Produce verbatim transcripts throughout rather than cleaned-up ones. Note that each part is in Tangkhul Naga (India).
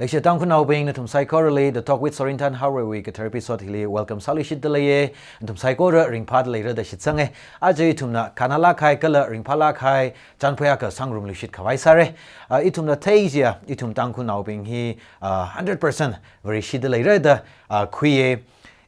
Leishiya Tangkhulnaobing, nathum saikorali The Talk with Sorinthan Haorei wui kathar episode hili welcome sāluishitda leiye. Nathum saikora ringphāda leira da shitsange. Aja ithumna khānālāk kahai kala ringphālāk kahai chānphai akha sāngarumluishit khavai sāre. Ah, ithumna theiya, ithum Tangkhulnaobing hi, ah, hundred percent Vareshida leira da, ah, khuiye.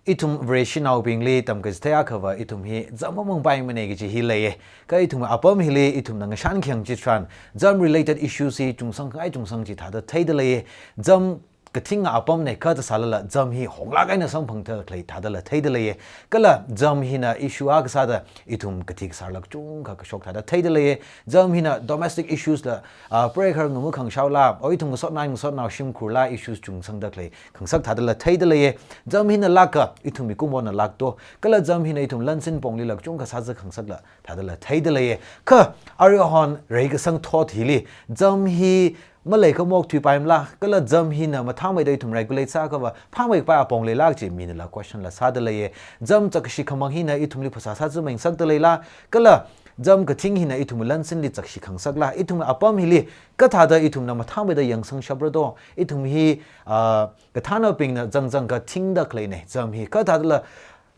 Ithum Vareshinaobingli tamkachithei akhava ithum hi zam mamangpaimane kaji hi leiye. Kha ithum apam hili ithumna ngashan khayang chitharan, zam related issues hi chungsang khangai chungsang chi thāda theida leiye. Zam kathing apamne kha thāda sālala zam hi honglāk eina samphangda khalei thādala theida leiye. Kala zam hina issue akha sāda ithum kathi kasārla kachungkha kashok thāda theida leiye. Zam hina domestic issues la, ah, preikhar ngamu khangshaola, o ithum ngasotnao ngasotnao shimkhurla issues chungsangda khalei khangasak thādala theida leiye. Zam hina lāka, ithum mikumona lākto. Kala zam hina ithum lansin ponglila kachungkha sāza khangasakla thādala theida leiye. Kha, aruihon reikasang thot hili, zam hi maleikhamok thuipaimala, kala zam hina mathāmeida ithum regulate sākhava phāmei kapai apong leila kaji minala question la sāda leiye. Zam chakkashi khamang hina ithumli phasā sāzamei ngasakda leila, kala zam kathing hina ithum lansinli chakkashi khangasakla, ithum apam hili kathāda ithumna mathāmeida yangsangshapra do, ithum hi, ah, kathānnaobingna zangzang kathingda khaleine, zam hi kathādala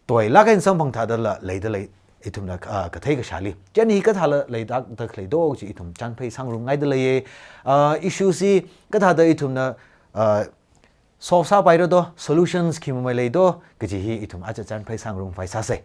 toilāk eina samphang thādala leida lei, ithumna, ah, kathei kashāli. Chieina hi kathāla leida khalei do kaji ithum chānphai sāngarumngaida leiye. Ah, issues hi kathāda ithumna, ah, solve sāpaira do, solutions khi mamei lei do, kaji hi ithum aja chānphai sāngarumphai sāse.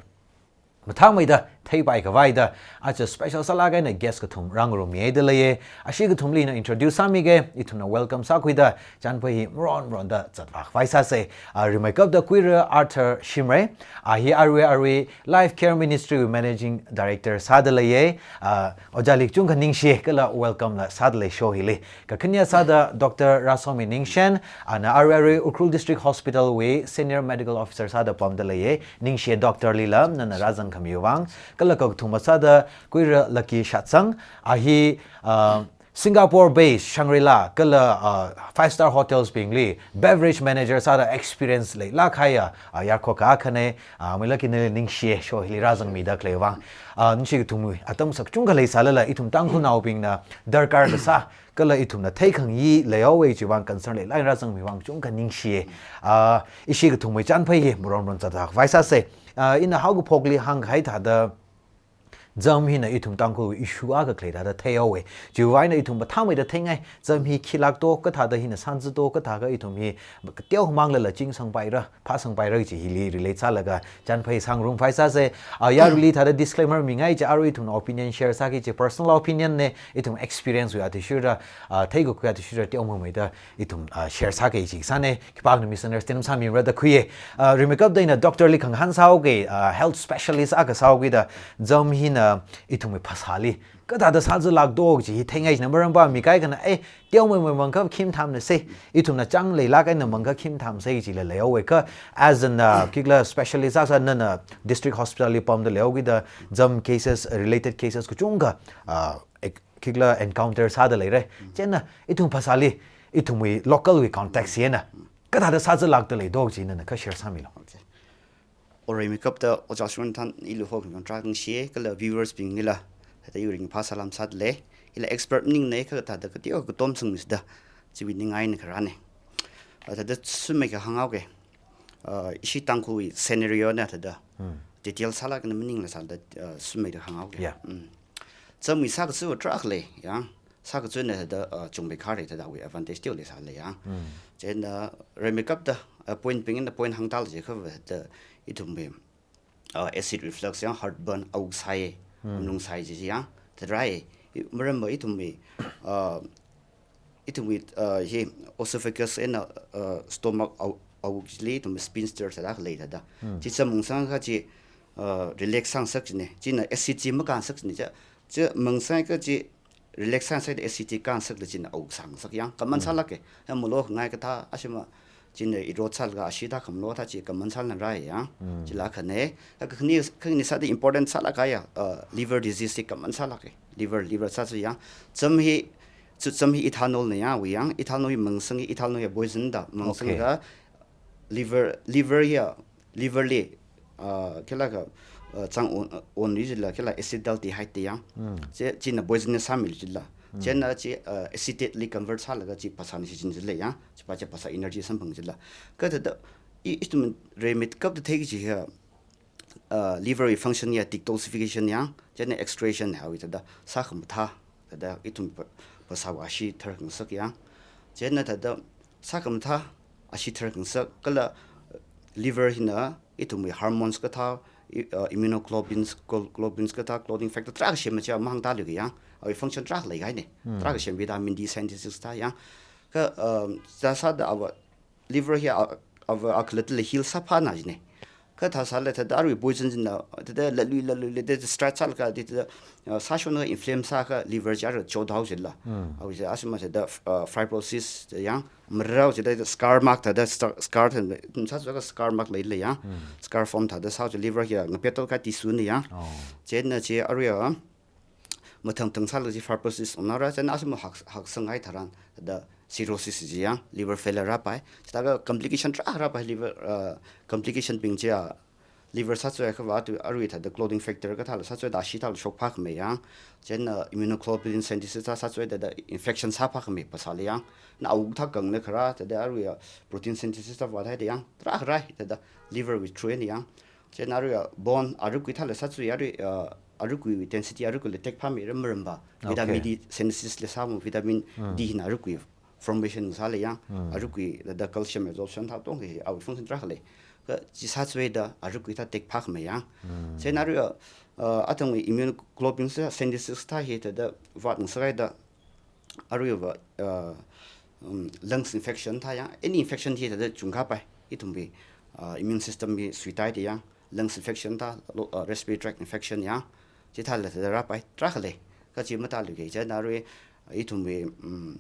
Mathāmeida theipai khavaida, aja special sālāk eina guest kathum rāngarummihaida leiye. Ashi kathumli ina introduce sāmige, ithumna welcome sākhuida, chānphai hi maron maronda zatvā khavai sāse. Ah, rimeikapta Kuira Arthur Shimray, ah, hi arui arui Life Care Ministry wui Managing Director sāda leiye. Ah, ojāli kachungkha ningshiye kala welcome la sāda lei show hili. Kakhane sāda Doctor Rasomi Ningshen, ana arui arui Ukhrul District Hospital wui Senior Medical Officer sāda pamda leiye. Ningshiye Doctor lila, nana rāzangkhamiwui vang. Kala kakathuma sāda Kuira Lucky Shatsang, a hi, ah, Singapore based Shangri-La kala, ah, five star hotels bingli beverage manager sāda experience leilāk kahaiya, ah, yarkho akha akhane, ah, Amei Lucky nali ningshiye show hili rāzangmida khaleiwui vang. Ah, ningshi kathumwui atam sak kachungkha leisālala, ithum Tangkhulnaobingna darkar kasā, kala ithumna theikhangayi leihaowe chiwui vang concern leilāk eina rāzangmiwui vang kachungkha ningshiye. Ah, ishi kathumwui chānphai hi maron maron zatvā khavai sāse. Ah, ina haokaphokli hāngkahai thāda, zam hina ithum Tangkhulwui issue akha khalei thāda theihaowe. Chiwui vang eina ithum mathāmeida theingai, zam hi khilākto, kathāda hina sānzito, kathākha ithum hi kateomanglala chingsangpaira, phāsangpaira kaji hili relate sālaga chānphai sāngarumphai sāse. Ah, yaruili thāda disclaimer mingai chi, arui ithumna opinion share sāki kaji personal opinion ne, ithum experience wui athishurda, ah, theikakhui athishurda teomameida ithum, ah, share sāki kaji sāne, khipākhana misunderstand sāmira da khuiye. Ah, rimeikapta ina doctor li khangahān sāhaoki, ah, health specialist akha sāhaokida, zam hina ithumwui phasāli kathāda sāzalākto kaji hi theingai china, maramva mi kaikhana, eh, teomeimei mangkha khim thamnase, ithumna chang leilāk eina mangkha khim thamse kajila leihaowe. Kha as an, ah, khikhala specialist akha sāda nana district hospital li pamda leihaokida, zam cases, related cases kachungkha, ah, ek-, khikhala encounter sāda leire. Chieina ithum phasāli, ithumwui local wui context eina kathāda sāzalākda leido kaji nana kha share sāmilu. Okay. Ora rimeikapta ojā Sorinthan ili hokhami vang tarākha ningshiye, kala viewers binglila thāda iwui ringphā salam sāda lei. Ila expert maningne, kha thāda kateokha katom sangmisida, chiwui ningai eina kharāne. Ah, thāda summeikha hānghaoke. Ah, ishi Tangkhulwui scenario na thāda, hmm, detail sālāk eina maningla sāda, ah, summeida hānghaoke. Yeah. Mm. Zamwui sākachiva tarākha lei, ya. Sākachina thāda, ah, chungmei khare thāda awui advantage teolei sālei, ya. Mm. Chieina rimeikapta, ah, point bing eina point hāngtāla jiakhava thāda ithumwui, ah, acid reflux ya, heartburn, awuk sai, mm, wunglung sai kaji ya, thāda rai. I, maramva ithumwui, ah, ithumwui, ah, hi esophagus eina, ah, stomach aw-, awukli ithum sphincter thāda khalei thāda. Mm. Chi zam mangsangakha chi, ah, relax sāngasak chine. China acid chi makāngasak chine. Chi, chi mangsangakha chi relax sāngasakda acid chi kāngasakda china awuk sāngasak yang, kaman, mm, sālāke. Hai malo ngai kathā, ashima china erode sālaga ashee thākha malo thā chi kaman sālānrai yang. Mm. Chila khane, kakhane, kakhane sāda important sālāk kahaiya, uh, liver disease chi kaman sālāke. Liver, liver sāsa yang. Zam hi, chu zam hi ethanol na ya, awui yang, ethanol hi mangsang, ethanol hi poison da, mangsang, okay, ga, liver, liver ya, liver li, ah, khikhala kha, ah, chang on, on li jila khikhala acetaldehyde te yang. Mm. Chi, china poison na sāmi jila. Chieina chi, uh, acetate li convert sālaga chi phasāna shichin jilei yang, chiva chi phasā energy samphang jila. Kha thāda, i, ithum rimeikapta theiki chi hi, uh, liver wui function ya detoxification yang, chieina excretion haowa thāda, sākhamathā, thāda ithum pha-, phasāwui ashee tharkhangasak yang. Chieina thāda, sākhamathā ashee tharkhangasak, kala, uh, liver hina, ithumwui hormones kathā, i-, uh, immunoglobulins, glo-, globulins kathā, clotting factor tarākha semma chi mahāngtāluiki yang, awui function tarākha leikahaina. Tarākha sem vitamin D synthesis thā yang. Kha, um, sā sāda ava liver hi a, ava akhalattali heal sāphāna jina. Kha thāsālala thāda arui poison china, thāda latluilaluila, thāda stretch sālaga, thāda, uh, sāshonlaga inflame sāakha liver chi arui chothaowa jila. Awui chi asima thāda, uh, fibrosis chi yang, marao chida scar mark thāda scar, scar thāda, mm, sāsāakha scar mark leilei yang. Scar form thāda sāhaowa chi liver hi ngapet tokha tissue na yang. Chieina chi arui a, mathang mathang sālaga chi fibrosis unghaora, chieina asima hak, haksanghai tharan, thāda cirrhosis chi yang, liver failure rāpai. Chithākha complication tarākha rāpai, liver, uh, complication bing chi a, liver sāchot akhava tu arui thāda clotting factor kathāla sāchot, ashee thāla shokphākhamei yang. Chieina immunoglobulin synthesis thā sāchot thāda infection sāphākhamei phasāli yang. Na awuk thā kangna kharā, thāda arui a protein synthesis thā vāthaida yang. Tarākha rāi, thāda liver withdraw na yang. Chieina arui a bone, arukui thāla sāchot arui, uh, arukui density arukuila tekphāmeira maramva. Vitamin D synthesis la sāma, vitamin D hina arukui formation sālei yang, arukui thāda calcium absorption thā tongkha awui function tarākha lei. Kha chi sāchot thāda arukui thā tekphākhamei yang. Chieina arui, uh, athangwui immunoglobulin synthesis thā hi thāda vātngasakhaida aruiva, uh, um, lungs infection thā yang, any infection hi thāda chungkhapai, ithumwui, uh, immune system hi suitāhaida yang, lungs infection thā, lo-, uh, respiratory tract infection yang, chithāla thāda rāpai, tarākha lei, kha chi matāluiki, chieina arui, ithumwui, um,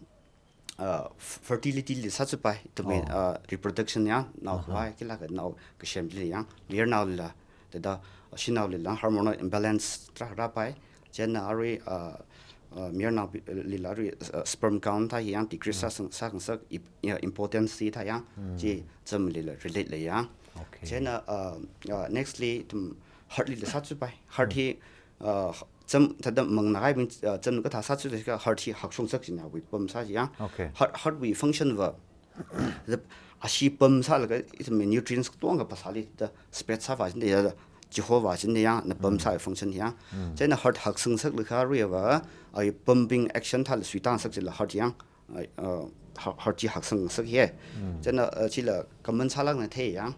uh, f-, fertility li sāchotpai, ithumwui, uh, reproduction yang, nao khavai, khilakha nao kasemli yang, mayarnaolila, thāda, shanaolila hormonal imbalance tarākha rāpai. Chieina arui, uh, uh, mayarnaolila arui, uh, sperm count thā hi yang decrease sāsang, sākhangasak, ip-, ya, impotence thā yang, chi jamlila relate lei yang. Chieina, uh, uh, next li ithum heart lila sāchotpai. Heart hi, uh, jam thāda mangnā kahaibing, uh, jam kathā sāchotlaga heart hi hakshongasak jina, awui pump sā yang. Heart, heart wui function va, thāda ashee pump sālaga ithumwui nutrients katonga phasāli thāda spread sāvā jina ya, chihovā jina yang, na pump sāwui function yang. Chieina heart haksangngasaklaga aruiva, awui pumping action thāla suitāngasak jila heart yang, ai, uh, heart, heart chi haksangngasak hi. Chieina, uh, chila common sālākna thei yang.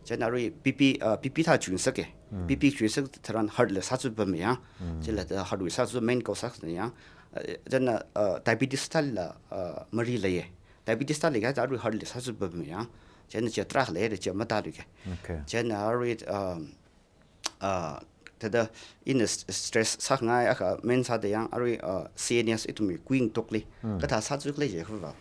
Chieina arui B P, uh, B P thā chuingasaka. B P chuingasak tharan heart la sāchot pump yang. Chila thāda heart wui sāchot main cause sākna yang. Uh, chieina, uh, diabetes thāla, uh, mari leiya. Diabetes thā leikahai arui heart la sāchot pump yang. Chieina chi tarākha leida chi matāluiki. Chieina arui, um, uh, thāda ina s-, stress sākhangai akha main sāda yang arui, uh, C N S ithumwui kuingatokli. Kathā sāchot khalei jiakhava,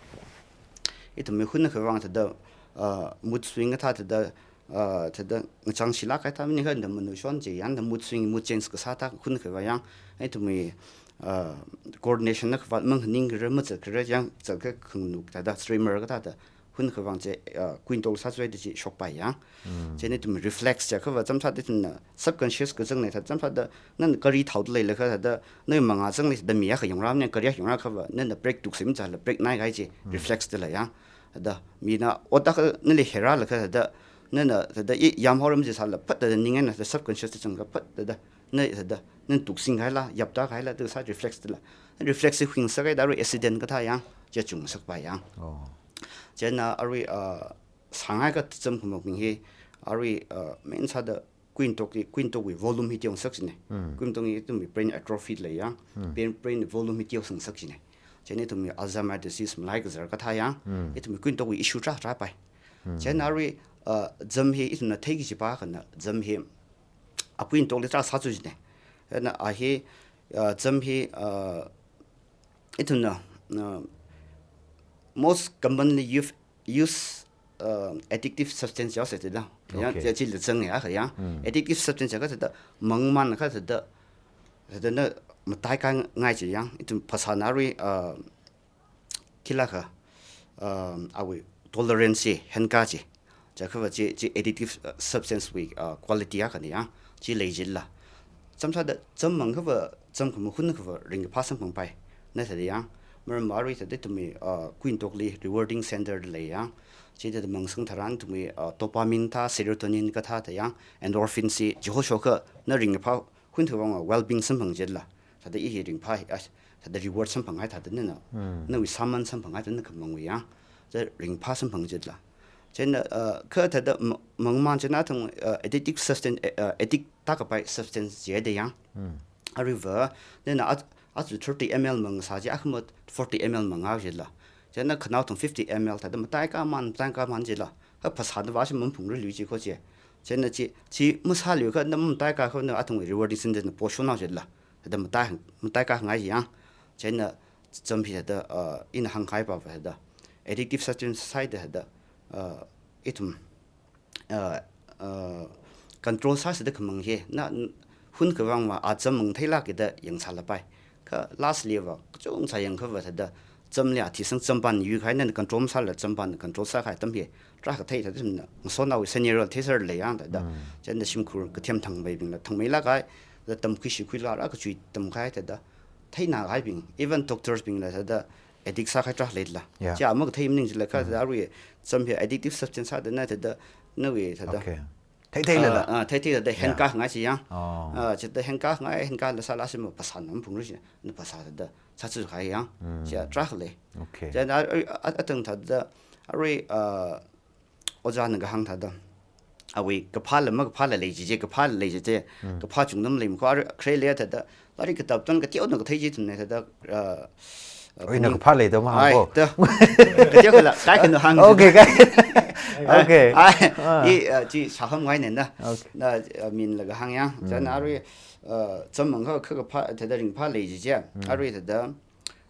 ithumwui hun akhavang thāda, uh, mood swing kathā thāda, uh, thāda ngachang shilāk kahai thā maningakha na manushon chi yang, na mood swing, mood change kasā thā hun akhavang yang, ithumwui, uh, coordination akhavā mang ningkharā mazatkharā yang, zatkha khanganuk thāda, tremor kathā thā, hun akhavang chi, uh, kuingatok sāchotda chi shokpai yang. Chieina ithum reflex jiakhava chāmsāda ithumna subconscious kazangna thā, chāmsāda nana gari thaoda leilakha thāda, nawui mangā zanglei thāda mi akha yongrā maningakha, gari akha yongrāakhava, nana brake tuksei machāla brake naikahai chi, reflex dala yang. Thāda mina ot akha nali herālaga thāda, nana thāda i yamhaora maji sāla phat thāda ning eina thāda subconscious da zangakha phat thāda, na thāda, nana tuksingkahaila, yaptākahaila, thāda sā reflex dala. Reflex hi huingsakhaida arui accident kathā yang, chi chungngasakpai yang. Chieina arui, uh, sāngai kacham khamokbing hi, arui, uh, main sāda kuingatokli, kuingatokwui volume hi teongasak jina. Kuingatokli ithumwui brain atrophy lei yang, brain, brain volume hi teosangsak jina. Chieina ithumwui Alzheimer disease malai kazar kathā yang, ithumwui kuingatokwui issue tarā rāpai. Chieina arui, uh, jam hi ithumna theiki kajipa akhana, jam hi akuingatokli tarā sāchot jina. Chieina a hi, uh, jam hi, uh, ithumna, uh, most commonly use, use, uh, addictive substance yaosai thāda. Yang, chi, chila zanga akha yang. Addictive substance akha thāda, mangmānakha thāda, thāda na mataikāngai chi yang, ithum phasāna arui, uh, khilakha, um, awui tolerance hi henkā chi. Jiakhava chi, chi addictive, uh, substance wui, uh, quality akhana yang, chi lei jila. Chāmsāda, chāmmang akhava, chāmkhami hun akhava ringkaphā samphangpai. na thāda yang. Maram arui thāda ithumwui, uh, kuintokli rewarding center lei yang. Chithāda mangsang tharan ithumwui, uh, dopamine thā, serotonin kathā thā yang, endorphin chi, jiho shoka, na ringphā, hun thāwui vang well-being samphang jitla. Thāda i hi ringphā, ah, thāda reward samphang hai thāda nana. Hmm. Nawui sāman samphang hai thāda na khamangwui yang. Thāda ringphā samphang jitla. Chieina, uh, kha thāda ma-, mangman chieina thang, uh, addictive substance, uh, addict tākapai substance jihaida yang. Hmm. Aruiva, nana at-, aja thirty M L mangsā chi, akhama forty M L mangā jitla. Chieina khanao thang fifty M L thāda mataikāman, mataikāman jitla. Kha phasāna vāshi maphungrarlui chi kho chi. Chieina chi, chi masālui kha na mataikā kha na athang rewarding center na poshonao jitla. Thāda matai, mataikāngai yang. Chieina cham hi thāda, uh, ina hāngkahai pava thāda. Addictive substance sāhaida thāda, uh, ithum, uh, uh, control sāsāda khamang hi. Na, n-, hun kavang va acham mang theilak kida yangsālapai. Kha lastly va, kachungkha yangkhava thāda, chamli athishang champān yuikahai na control masāla champān control sākahai atam hi. Tarākha thei thāda sumna, ngasotnaowui scenario theiserlei yang thāda. Mm. Chieina shimkhur kathem thangmeibingla, thangmeilak kahai, thāda tamkhui shikhuila rā kachui tamkahai thāda. Theinahaibing, even doctors bingla thāda, addict sākahai tarākha leila. Yeah. Chi ama kathei maning jila kha, mm, thāda arui, cham hi addictive substance sāda na thāda, nawui thāda. Okay. Theitheilala. Ah, ah, theitheilala, yeah, henkāngai chi yang. Oh. Ah, chithāda henkāngai, henkāla sāla sima phasāna maphungrarlui chi, na phasā thāda, sāchukahai yang. Mm. Chi tarākha lei. Okay. Chieina, a, a, a, athang thāda, arui, ah, ojāna kahāng thāda. Awui, kaphāla makaphāla lei jije, kaphāla lei jije. Hmm. Kaphā chungda maleimana kho, arui, khare lei thāda. Lairik katap tong kateonao kathei chi ithumna thāda, uh, uh, oi, na kaphā leida ma hāng kho. Ai, ta. Kateokhala, kaikhana hāng. Okay, kai. Okay. Ai, ah, i, uh, chi sākhamngaina na. Okay. Na, uh, minla kahāng yang. Hmm. Chieina arui, uh, cham mang kha, kha kaphā, thāda ringphā lei jije. Hmm. Arui thāda,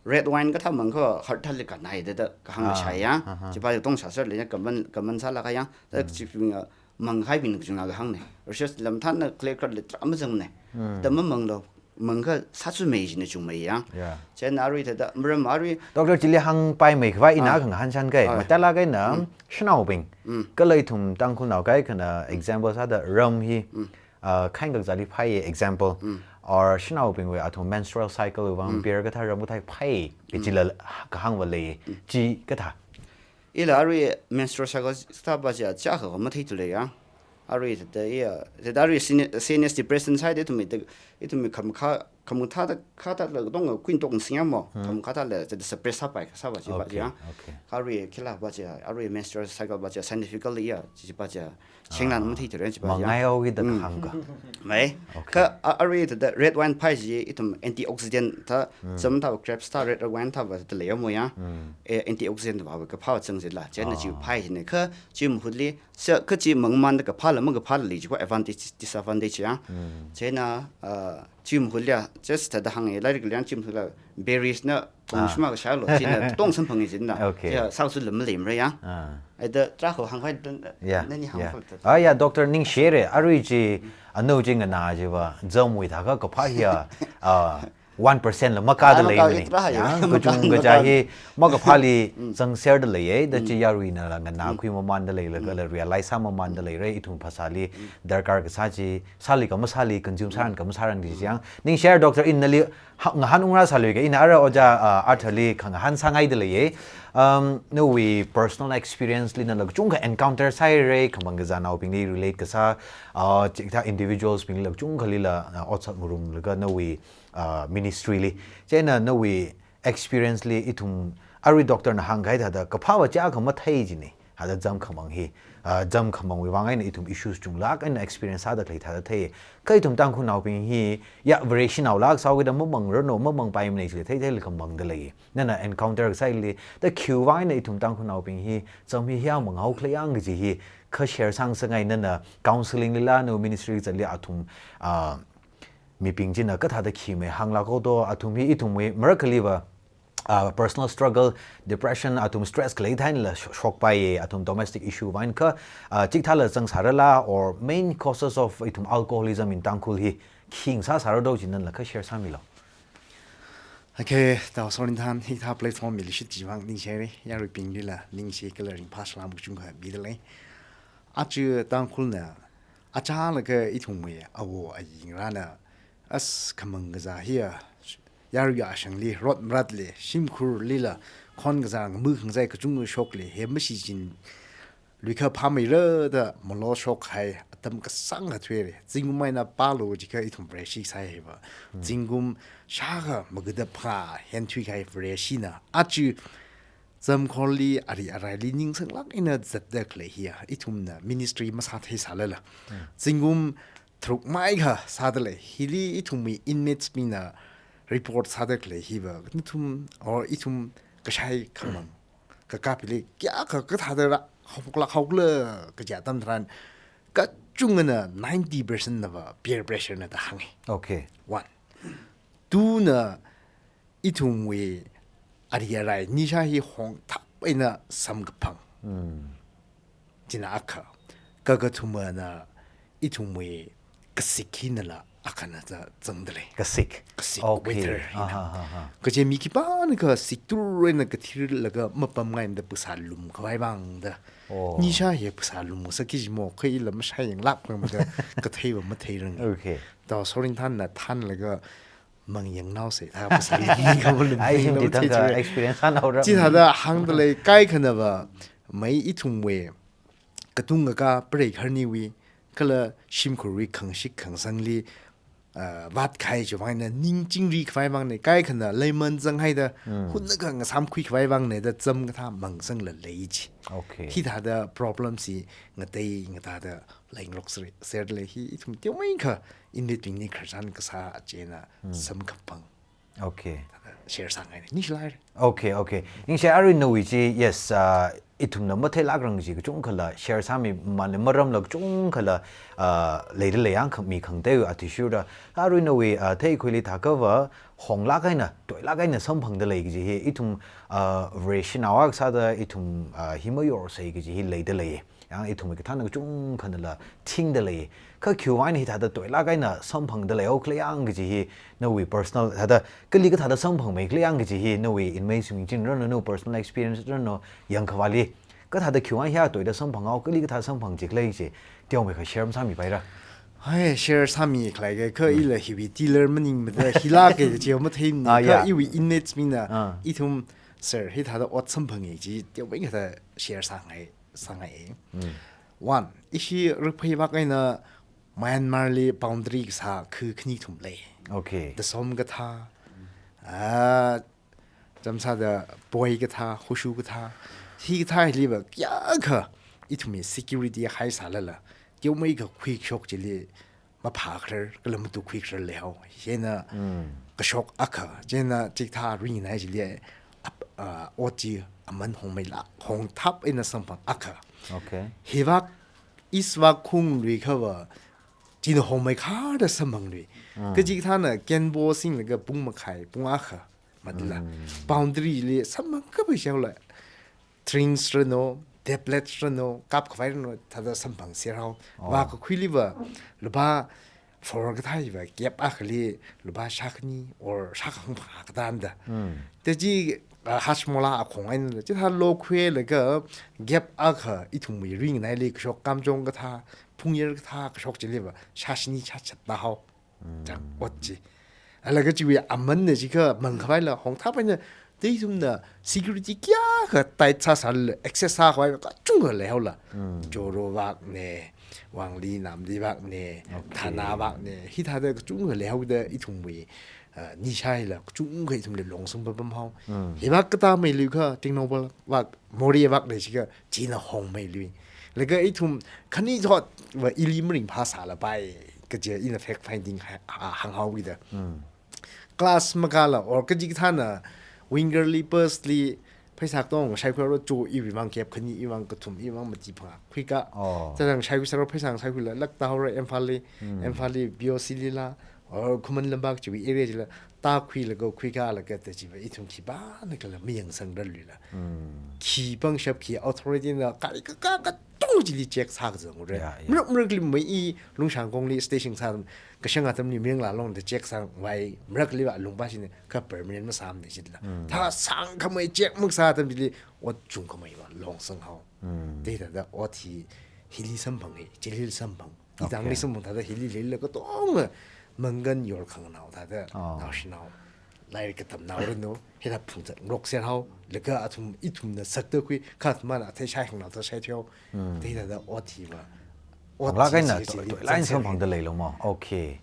red wine kathā mang kha heart thāli kannai thāda kahāng, ah, kashai yang. Aha. Chipa tong sāserlei yang, common, common sālak kahai yang. Thāda, mm, chibing, ah, mangkahaibing kachungkha kahāngna. Research lam thāna clear cut li tarākha mazangna. Mm. Thāda mamanglo, mang kha sāchumei china chungmei yang. Yeah. Chieina arui thāda, maram arui. Doctor chili hāngpaimei khavai ina, ah, khangahān sāngaiya. Ah. Matailak eina, mm, shanaobing. Mm. Kala ithum Tangkhulnao kaikhana example sāda ram hi. Mm. Uh, khain kakzali phai example, mm, or shanaobingwui athum menstrual cycle vang, mm, beer kathā ram kathā phai, mm, kajila kahāngva lei, mm, chi kathā. Ila arui menstrual cycle thāva chi, chakha matheithu lei yang. Arui thāda iya, thāda arui C N S, C N S depression sāhaida ithumwui, ithumwui khamakhā, khamathā thāda, khathāla tong kuintok singya mo, hmm, khamakhā thāla, thāda suppress sāpai, sāva chi va, okay, yang. Okay. Arui khila va chi, arui menstrual cycle va chi, scientifically iya, chi va chi. Chinglan, ah, matheithu lei chi va, ya. Mangai haoki da, mm, kahāng kha. Mai. Okay. Kha a-, arui thāda red wine phai chi ithum antioxidant thā, mm, cham thā, grapes thā, red wine thāva thāda leiya mo ya. Mm. Eh, antioxidant va kaphā chang jila. Chieina chi, ah, phai hina kha chi mahutli, sa kha chi mangmanda kaphāla makaphāla lei chi kho advantage, disadvantage ya. Mm. Chieina, ah, chi mahutli ya, just thāda hānga, lairik liang chi mahutla, berries na, ah, tongshima kashalo, china tong samphang jina. Okay. Chi sāksu lam maleimara ya. Ah. Ai thāda tarākha hāngkahai thāda, yeah, nani, yeah, hāngkahai thāda. Ah, yeah, doctor ningshire, arui chi, anao chi nganā chiva, jamwui thākha kaphā hiya, ah, one percent la makāda, ah, makā leimana. Itra ya, ya, makā, kachungkha makā. Chi hi, makaphāli, mm, zangserda leiya, thāda, mm, chi yaruinala nganā, mm, khui mamanda leilaga, mm, la realize sā mamanda leira, ithum phasāli, mm, darkar kasā chi, sāli kha masāli, consume sāran kha masāran chi yang. Ningshire doctor, ina nali, ha, ngahān ungrāsāluiga, ina ara ojā, ah, Arthur li khangahān sāngaida leiya. Um, nawui personal experience li nala kachungkha encounter sāhaira, khamang kazānaobingli relate kasā, ah, chikathā individuals bingla kachungkhalila, ah, otsak ngarumlaga nawui, ah, ministry li. Chieina nawui experience li ithum arui doctor na hāngkahai thāda kaphāva chakha mathei jina. Thāda jam khamang hi, ah, jam khamangwui vang eina ithum issues chunglāk eina experience sāda khalei thāda thei. Kha ithum Tangkhulnaobing hi, ya, Vareshinaolāk sāhaokida mamangrarno, mamangpaimana chili theitheila khamangda lei. Nana encounter kasāli, thāda khiwui vang eina ithum Tangkhulnaobing hi, jam hi hiya manghaokhala yang kaji hi, kha share sāngasakngai nana counseling lila, nawui ministry zatli athum, ah, mibing china kathāda khimei hānglāk haodo, athum hi ithumwui marakhaliva, ah, personal struggle, depression, athum stress khalei thānla sho-, shokpai, athum domestic issue vang kha, ah, chikathāla zangsārala, or main causes of ithum alcoholism in Tangkhul hi khi ngasāsāra do chi nala kha share sāmilo. Okay, thāda sorry than, hithā platform mi leishit chi vang ningshire, yaruibinglila ningshi kala ringphā salam kachungkha mida lei. Aja Tangkhulna, achālakha ithumwui awo ayingrana, as khamang kazā hiya, yarui yashangli, rot maratli, shimkhurlila, khon kazang, mu khangzai kachungkha shokli, he mashichinluikha phāmeira da malo shokhai atam kasāngkha thuire. Zingkum eina pālu jiakha ithum Vareshi sāhaiva. Zingkum shākha magada phā henthuikahai Vareshina. Aja Zamkhorli ari araili ningsanglāk eina zatda khalei hiya, ithumna ministry masātheisālala. Zingkum tharuk maikha sādalei. Hili ithumwui inmates bingna report sāda khalei hiva, nathum or ithum kashai khamang kakapili kayākha kathāda rāhaophoklāk haokhala kaja atam tharan, kachungana ninety percent nava peer pressure na da hānge. Okay. One. Two na, ithumwui ari arai nisha hi hongthap eina samkaphang. China akha. Kakathumana, ithumwui kasik hinala akhana za zangdalei. Kasik. Kasik, okay, weather hina. Aha, aha. Kaje mi khipānakha siktur eina kathirlaga mapamngaimada phasā lumkhavai vangda. Oh. Nisha hi phasā lumngasakki jimo, kha ila mashaiyanglāk pamda katheiva matheirang. Okay. Tao sorin thanna thanlaga mangyangnaosei, thā phasā lumkhavai lum. Ai, himdi thangkha experience sānaora. Chithāda hāngdalei, kaikhanava, mai ithumwui katung kakā preikhar niwui, kala shimkhurwui khangashik khangasangli, ah, vātkahai chiwui vang eina ning chingrikhavaibingna, kaikhana leiman zanghaida, hunakha ngasāmkhuikhavaibingna da zam kathā mangsangla lei chi. Okay. Hithāda problem chi ngatei ngatāda leingarok seri, serdalei hi ithum teomeikha inmates bingli khararchan kasā chieina samkaphang. Okay. Share sāngaine. Ningshilākre. Okay, okay. Ningshi arui nawui chi, yes, ah, ithumna matheilākrang chi kachungkhala share sāmimanle, maramla kachungkhala, ah, leidalei yang khami khangateiwui athishurda. Arui nawui, ah, theikhuili thākhava honglāk eina, toilāk eina samphangdalei kaji hi, ithum, ah, Vareshinao akha sāda ithum, ah, hi mayorsei kaji hi leidalei. Yang ithumwui kathāna kachungkhanala thingdalei. Kha khiwui vang eina hithāda toilāk eina samphangdalei haokhala yang kaji hi nawui personal, thāda kali kathāda samphangmeikhala yang kaji hi nawui inmates bing china rānu, nawui personal experience rānu, yangkhavāli. Kathāda khiwui vang hiya toida samphanghao, kali kathā samphang jikhala chi, teomeikha share masāmipaira. Hai, share sāmikhala ke, kha ila hiwui dealer maningmada, hilāke kaji matheimane, ah, kha yeah, iwui inmates bingna, ah, ithum, sir, hithāda ot samphange chi, teomeikha share sāngai. Sāngai. One, ishi rikphei vak eina Myanmar li boundary kasā khu khani kathum lei. Okay. Dasom kathā, ah, chamsāda Poi kathā, Hushu kathā, hi kathā hiliva kayākha ithumwui security haisālala, teomeikha khuikashok chili maphākharar, kala matukhuikharar leihao. Hina kashok akha, chieina chikathā ringnai chili ap-, ah, ot chi aman hongmeilāk, hongthap eina samphang akha. Okay. Hivak, East vak khungluikhava, china hongmeikharda samphanglui. Kachikathāna kenbo singlaga pung makhai, pung akha, matila. Boundary li samphang kapai shaola. Trains rānu, tablet rānu, kapkhavai rānu, thāda samphangserhao. Oh. Vākakhuiliva, lupā four kathā hiva, gap akhali, lupā shākhani, or shākha hangphā katānda. Tachi, ah, Hajmola akhong eina, chithā lokhuilaga, gap akha, ithumwui ringnaili kashok Kamjong kathā, Phungyar kathā kashok chiliva, shāshini shāchatda hao. Chang, ot chi. Alaga chiwui amanna chikha mangkhavaila hongthap eina, teithumna security kayākha tight sāsālala access sākhavai kachungkha leihaola. Joro vakne, Wangli Namli vakne, okay, Thana vakne, hithāda kachungkha leihaoda ithumwui, ah, nisha hila kachungkha ithumli longsang papamhao. Hivak katāmeiluikha, Tengnoupal vak, Moreh vakne chikha, china hongmeilui. Laga ithum khani thotva ili maringphā sālapai, kaje ina fact finding ha-, ha-, hānghaowida. Class makāla or kachikathāna winger li, bus li, pheisā katong shaikhuihaora cho iwui vang gap khani, iwui vang kathum, iwui vang mati phangā khuika. Oh. Chāchang shaikhuisāhaora pheisā shaikhuila, lakta haora Imphal li, Imphal li B O C lila, or Khuman Lampak chiwui area chila, tākhuilaga khuikalaga tachiva ithum khipānakhala mayangsangrarluila. Khi pangshap khi authority na kali kakā katong chili check sākazangra. Yeah, yeah. Marak marakli mai i Lungshangkong li station sā, kashang atamli Miyangla Longda check sāngvai, marakliva lungpa shine kha permanent masāmane chila. Thā sāngkhamei check makasā atam chili ot chungkhameiva longsanghao. Thāda ot hi hili samphange, chili samphang. Itangli, okay, samphang thāda hili leila katonga mangkan yorkhanganao thāda, oh, naoshinao lairik katamnao ranu, hina phungzat ngarokser hao, laga athum ithumna sakta khui, kha athumna athei shai hangna ta shai theo, thei thāda ot hiva. Ot Hangla kaina chi chi chi toi chi line chi samphangda leilo mo. Okay.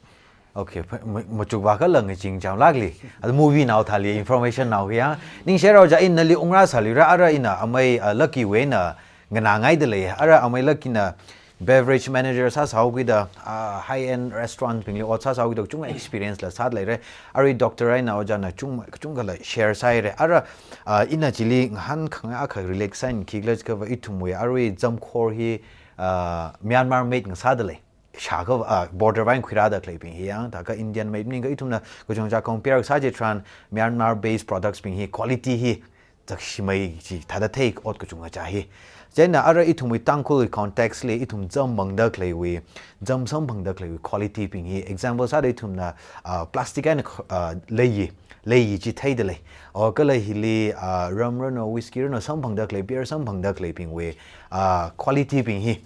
Okay, pha-, ma-, machukva kala ngaching chamlakli. Ada movie nao thāli information nao kaya. Ningshi rao ja ina nali ungra sālira ara ina amei, ah, Lucky wui eina nganāngaida lei. Ara amei Lucky na beverage manager sāsāhaokida, ah, high end restaurant bingli ot sāsāhaokida kachunga experience la sāda leira. Arui doctor eina ojāna chung, kachungkhala share sāhaira. Ara, ah, ina chili ngahānkhangai akha relate sāngaikhala jiakhava ithumwui arui zamkhor hi, ah, Myanmar made ngasāda lei. Shākha, ah, border vang khuirāda khaleibing hi yang, thākha Indian made maningakha ithumna kachungcha compare sā chitharan Myanmar based products bing hi quality hi zakshimei chi thāda thei ot kachungcha hi. Chieina ara ithumwui Tangkhul context li ithum zam mangda khaleiwui, zam samphangda khaleiwui quality bing hi. Example sāda ithumna, ah, plastic eina, ah, leiyi, leiyi chi theida lei. O kala hili, ah, rum ranu, whisky ranu samphangda khalei, beer samphangda khaleibingwui, ah, quality bing hi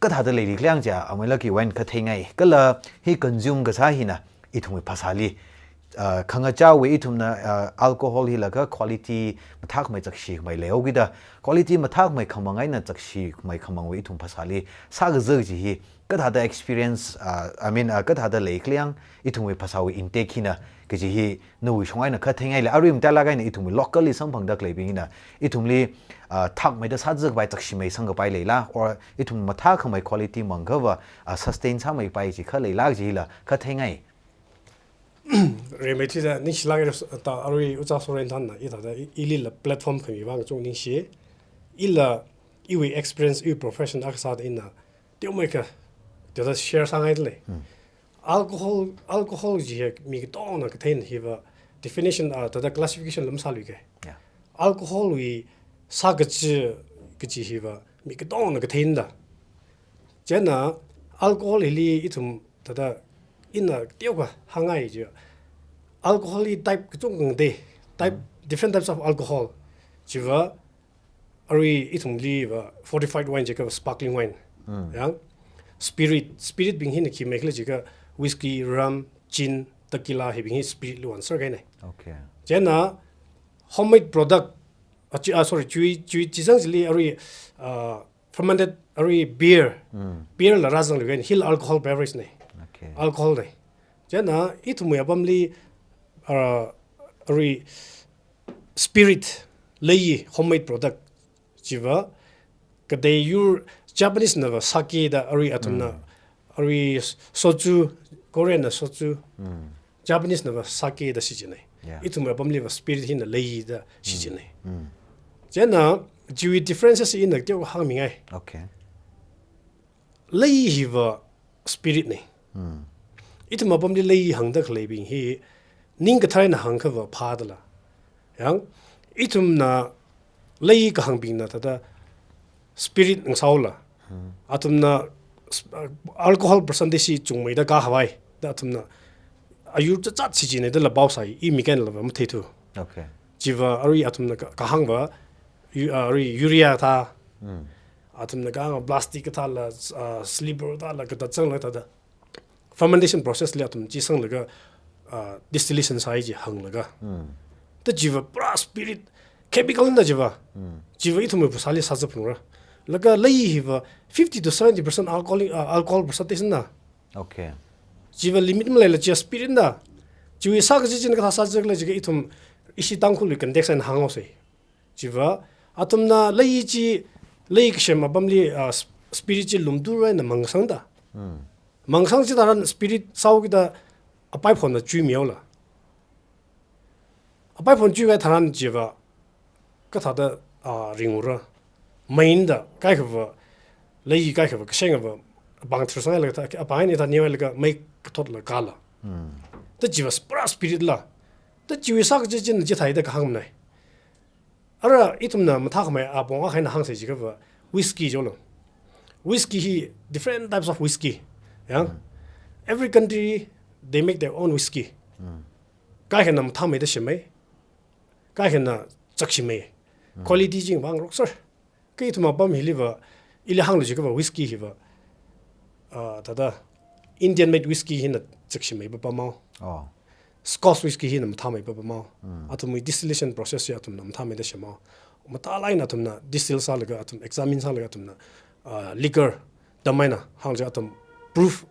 kathāda leili khala yang ja, amei Lucky wui eina katheingai. Kala hi consume kasā hina, ithumwui phasāli, ah, khangachāwui ithumna, ah, alcohol hilaga quality mathākhamei zakshikhamei leihaokida, quality mathākhamei khamang eina zakshikhamei khamangwui ithum phasāli, sākazā chi hi, kathāda experience, ah, I mean, ah, kathāda lei khala yang, ithumwui phasāwui intake hina, kaji hi nawui shong eina katheingaila, arui matailak eina ithumwui locally samphangda khaleibing hina, ithumli, ah, thakmeida sāzakpai zakshimei sangkapai leila, or ithum mathākhamei quality mangakhava, ah, sustain sāmeipai chi kha leila jila katheingai. Rimeithuida ningshilak eina ta arui Ojā Soren thānna, i thāda i, ilila platform khami vang chung ningshi. Ila, iwui experience, iwui profession akha sāda ina, teomeikha, thāda share sāngaida lei. Alcohol, alcohol chi hi mi katongna katheina hiva definition, ah, thāda classification lam sāluike. Yeah. Alcohol wui sākachi, kachi hiva mi katongna katheina da. Chieina alcohol hili ithum thāda ina teokha hāngngai chi. Alcohol hi type kachungkha de, type, different types of alcohol. Chiva arui ithumliva fortified wine jiakha sparkling wine. Yang spirit, spirit bing hina khi meikhala jiakha whisky, rum, gin, tequila hibing hi spirit li vānser kahaina. Okay. Chieina homemade product, ah, chi, ah, sorry, chiwui, chiwui chizang chili arui, ah, fermented arui beer. Beer la rāzanglu kahaina, hila alcohol beverage na. Okay. Alcohol na. Chieina ithumwui apamli, ah, arui spirit, leiyi, homemade product chiva, katei yur Japanese nava sake da arui athumna, arui soju, Korean na soju, Japanese nava sake da shichinna. Yeah. Ithumwui apamliva spirit hina leiyi da shichinna. Chieina chiwui differences ina teo hāngmingai. Okay. Leiyi hiva spirit na. Ithum apamli leiyi hāngda khaleibing hi, ning kathar eina hāngkhava phāda la. Yang, ithumna leiyi kahāngbingna thāda spirit ngasāhaola. Athumna sp-, alcohol percentage hi chungmeida kahānghai. Da athumna ayur chachat shichinna dala paosai, i mi kahaina lava matheithu. Okay. Chiva arui athumna ka-, kahāngva, u-, ah, arui urea thā. Athumna kahāng plastic kathāla, ah, slipper thāla, kathā zangla thāda fermentation process li athum chi sanglaga, ah, distillation sāi chi hānglaga. Ta chiva pura spirit, chemical na chiva. Chiva ithumwui phasāli sāzaphalungra. Laga leiyi hiva fifty to seventy percent alcohol, ah, alcohol percentage na. Okay. Chiva limit maleila chi spirit na. Chiwui sākachi china kathā sāzakhala jiakha ithum ishi Tangkhulwui context eina hānghaosei. Chiva, athumna leiyi chi, leiyi kasem apamli, ah, sp-, spirit chi lumthurai na mangsangda. Mangsang chitharan spirit sāhaokida apaiphonna chuimihaola. Apaiphon chuikahai tharan chiva, kathāda, ah, ringra. Mei eina da, kaikhava, leiyi kaikhava, kasengva, apāng thirsanghailaga thā, apāng eina thānihailaga mei kathotla kala. Ta chiva pura spirit la. Ta chiwui sākachi china chithāi da kahāngmana. Ara ithumna mathākhamei apong akha eina hāngsei jiakhava whisky jolo. Whisky hi different types of whisky. Yang, every country, they make their own whisky. Kaikhana mathāmeida semhai. Kaikhana zakshimei. Quality chi vāngarok sāra. Kha ithum apam hiliva, ili hānglu jiakhava whisky hiva, ah, thāda Indian made whisky hina zakshimei papamao. Oh. Scotch whisky hina mathāmei papa mao. Mm. Athumwui distillation process hi athumna mathāmeida semhao. Mathālāk eina athumna distill sālaga athum examine sālaga athumna, uh, liquor da maina hānglaga athum proof,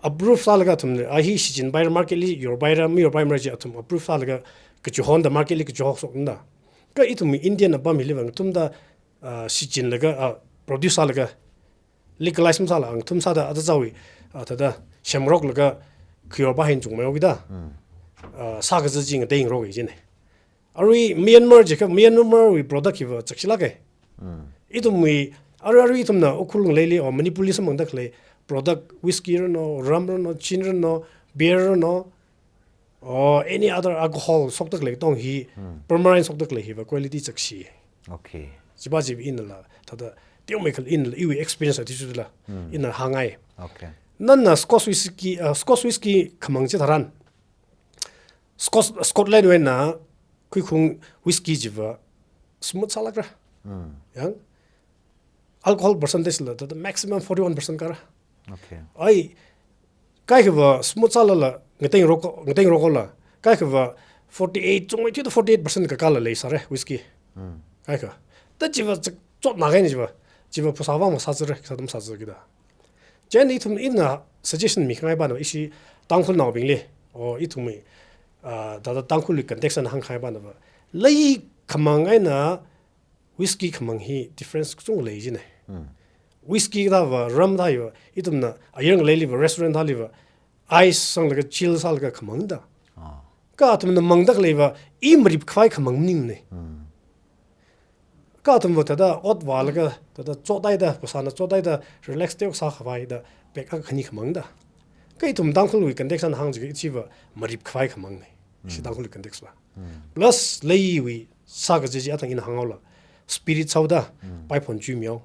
approve sālaga athumna, a hi shichinpaira market li yorpaira, mayorpaimara chi athum approve sālaga kachihonda market li kachihok shokna. Kha ithumwui Indian apam hiliva ngathumda, uh, shichinlaga, uh, produce sālaga legalize masāla ngathum sāda ata zawui, uh, thāda semroklaga khayor pa hin chungmei okida. Mm. Uh, sākaza chi ngateingarok e jine. Arui Myanmar jiakha Myanmar wui product hiva chakshilāke. Mm. Ithumwui, arui, arui ithumna Ukhrul ngaleili or Manipur li samphangda khalei product, whisky rano, rum rano, gin rano, beer rano, or any other alcohol shokda khalei tong hi, Mm. Permarin shokda khalei hiva quality chakshi. Okay. Chipa chi inala, thāda teomeikha inala, iwui experience athishurda la, Mm. ina hāngngai. Okay. Nana Scotch whisky, uh, Scotch whisky khamang chitharan, Scot-, Scotland wui eina khuikhung whisky chiva smooth sālākra. Mm. Yang alcohol percentage la, the, the maximum forty-one percent kara. Okay. Ai, kaikhava smooth sālala, ngateingarok, ngateingarok la, kaikhava forty-eight, chungmeithuida forty-eight percent kakāla leisāra, whisky. Mm. Kaikha. Ta chiva chak-, chotna kahaina chiva. Chiva phasāvang masāzara, sādam sāza kida. Chieina ithum ina suggestion mikhangai pana, ishi Tangkhulnaobingli, or ithumwui, ah, thāda Tangkhulwui context eina hāngkhangai panava, lei khamang eina whisky khamang hi difference kachungkha lei jine. Mm. Whisky thāva, rum thāva, ithumna ayar ngaleiliva, restaurant thāliva, ice sanglaga chill sālaga khamangda. Ah. Kha athumna mangda khaleiva, i marip khavai khamang maningne. Mm. Kha athumva thāda ot vālaga, thāda chotaida, phasāna chotaida, relax teok sākhavaida, pek akha khani khamangda. Kha ithum Tangkhulwui context eina hāng jiakha chiva marip khavai khamangne. Ishi Mm. Tangkhulwui context va. Mm. Plus, leiwui sākaza chi athang ina hānghaola. Spirit shaoda, Mm. paiphon chuimihao.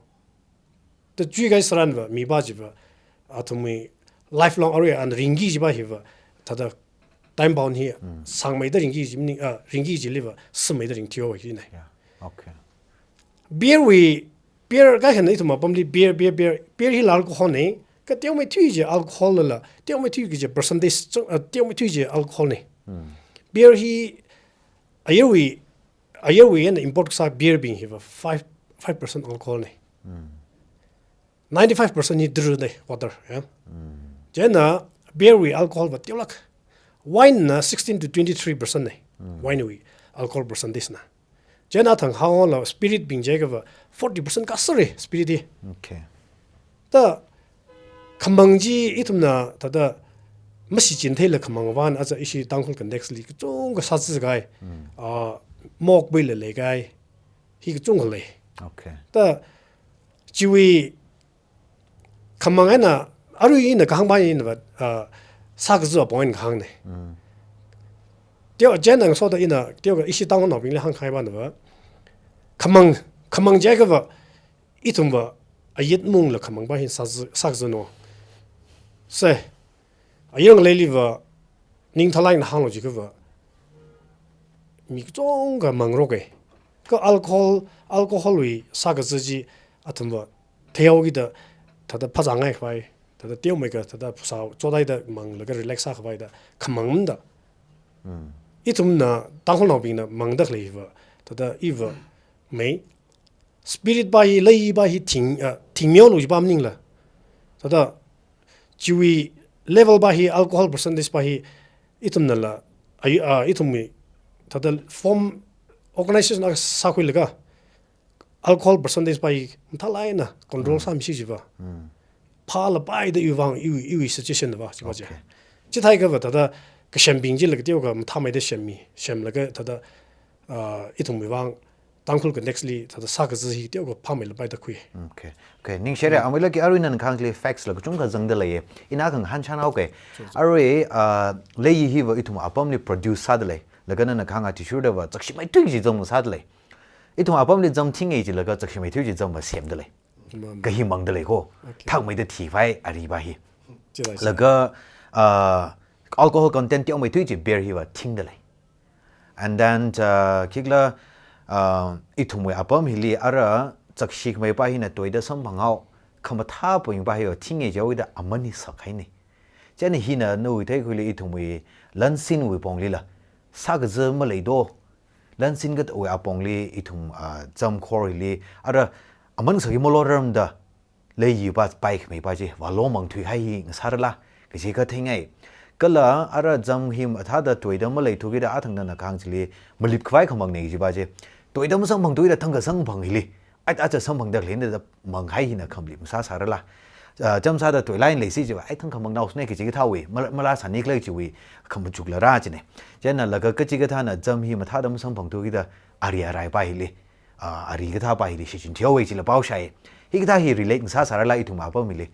Ta chuikahai tharanva, mipa chiva, athumwui lifelong arui eina ringki kajipa hiva, thāda time bound hi, Mm. sāngmeida ringki kaji maning, ah, ringki kajiliva, sāmeida ringthuihaowa kajine. Yeah. Okay. Beer wui, beer kaikhana ithum apamli beer, beer, beer, beer hila alcohol ne, kha teomeithui kaji alcohol lala, teomeithui kaji percentage, chung, ah, teomeithui kaji alcohol ne. Mm. Beer hi, ayarwui, ayarwui eina import kasā beer bing hiva five, five percent alcohol ne. Mm. Ninety-five percent hi drune, water, ya. Mm. Chieina beer wui alcohol va teolāk. Wine na sixteen to twenty-three percent ne. Mm. Wine wui alcohol percentage na. Chieina thang hānghaola spirit bing jiakhava forty percent kasāre spirit hi. Okay. Ta khamang chi ithumna thāda mashichin theila khamang vang aja ishi Tangkhul context li kachungkha sāzakahai. Mm. Ah, mokbuila leikahai. Hi kachungkha lei. Okay. Ta chiwui khamang eina, arui ina kahāng pa inava, ah, sākaza apong eina kahāngne. Mm. Teo, chieina ngasoda ina, teokha ishi Tangkhulnaobingli hāngkhangai panava, khamang, khamang jiakhava, ithumva, ayit mungla khamang pa hi sāza, sākazano. Se, ayar ngaleiliva, ningthālāk eina hānglo jiakhava, mi kachungkha mangrok e. Kha alcohol, alcohol wui sākaza chi athumva theihao kida, thāda phazāngai khavai, thāda teomeikha, thāda phasā chotaida manglaga relax sākhavaida khamangda. Mm. Ithumna, Tangkhulnaobingna mangda khaleiva, thāda iva mei, spirit pa hi, lei pa hi thing, ah, thingmeolu kajipa maningla. Thāda chiwui level pa hi, alcohol percentage pa hi, ithumnala, ai, ah, ithumwui, thāda form organization akha sākhuilaga, alcohol percentage pa hi mathālāk eina control Mm. sāmishi kajiva. Mm. Phālapai da iwui vang, iwui, iwui suggestion va, chiva chi. Okay. Chithākhava thāda kashembing chila kateokha mathāmeida semmi, semlaga thāda, ah, ithumwui vang, Tangkhul context li thāda sākaza hi teokha phāmeilapai da khui. Okay. Okay, ningshire, Mm. amei laki arui nana kahāng chili facts la kachungkha zangda leiye. Ina kahāng hāngchānao ke. Sure, sure. Arui, ah, lei hiva ithum apamli produce sāda lei. Laga nana kahāng athishurdava, chakshimeithui kaji zam sāda lei. Ithum apamli zam thinge jilaga chakshimeithui kaji zam va semda lei. Mm. Kahi mangda lei ko. Okay. Thakmeida thivai ari pa hi. Chila isa. Laga, ah, alcohol content teomeithui kaji beer hiva thingda lei. And then, uh, khikhala, uh, ithumwui apam hili ara chakshikhamei pa hina toida samphanghao, khamathā point pa hiva thinge jihaoda aman hi sakhaine. Chieina hina nawui theikhuili ithumwui lansinwui ponglila sākaza maleido. Lansin kathāwui apongli ithum, ah, zam khor hili, ara aman sāki molo ramda leiyi pa pai khamei pa chi, vālomang thuihai hi ngasārala, kaji katheingai. Kala ara zam hi mathāda toida maleithukida athang nana kahāng chili, malip khavai khamang nei kaji pa chi. Toida masamphangthuida thangkha samphang hili, ai, aja samphangda khalei da manghai hina khamlip ngasāsārala. Ah, zam sāda toilai leisi chiva, ai, thangkha mangnaosne kaji kathāwui, mala, mala sāni khalei chiwui, khamachukla ra chine. Chieina laga kachikathāna zam hi mathāda masamphangthuida, ari arai pa hili, ah, ari kathā pa hili shichin thihaowa chila pao shāi. Hikathā hi relate ngasāsārala ithum apam hili.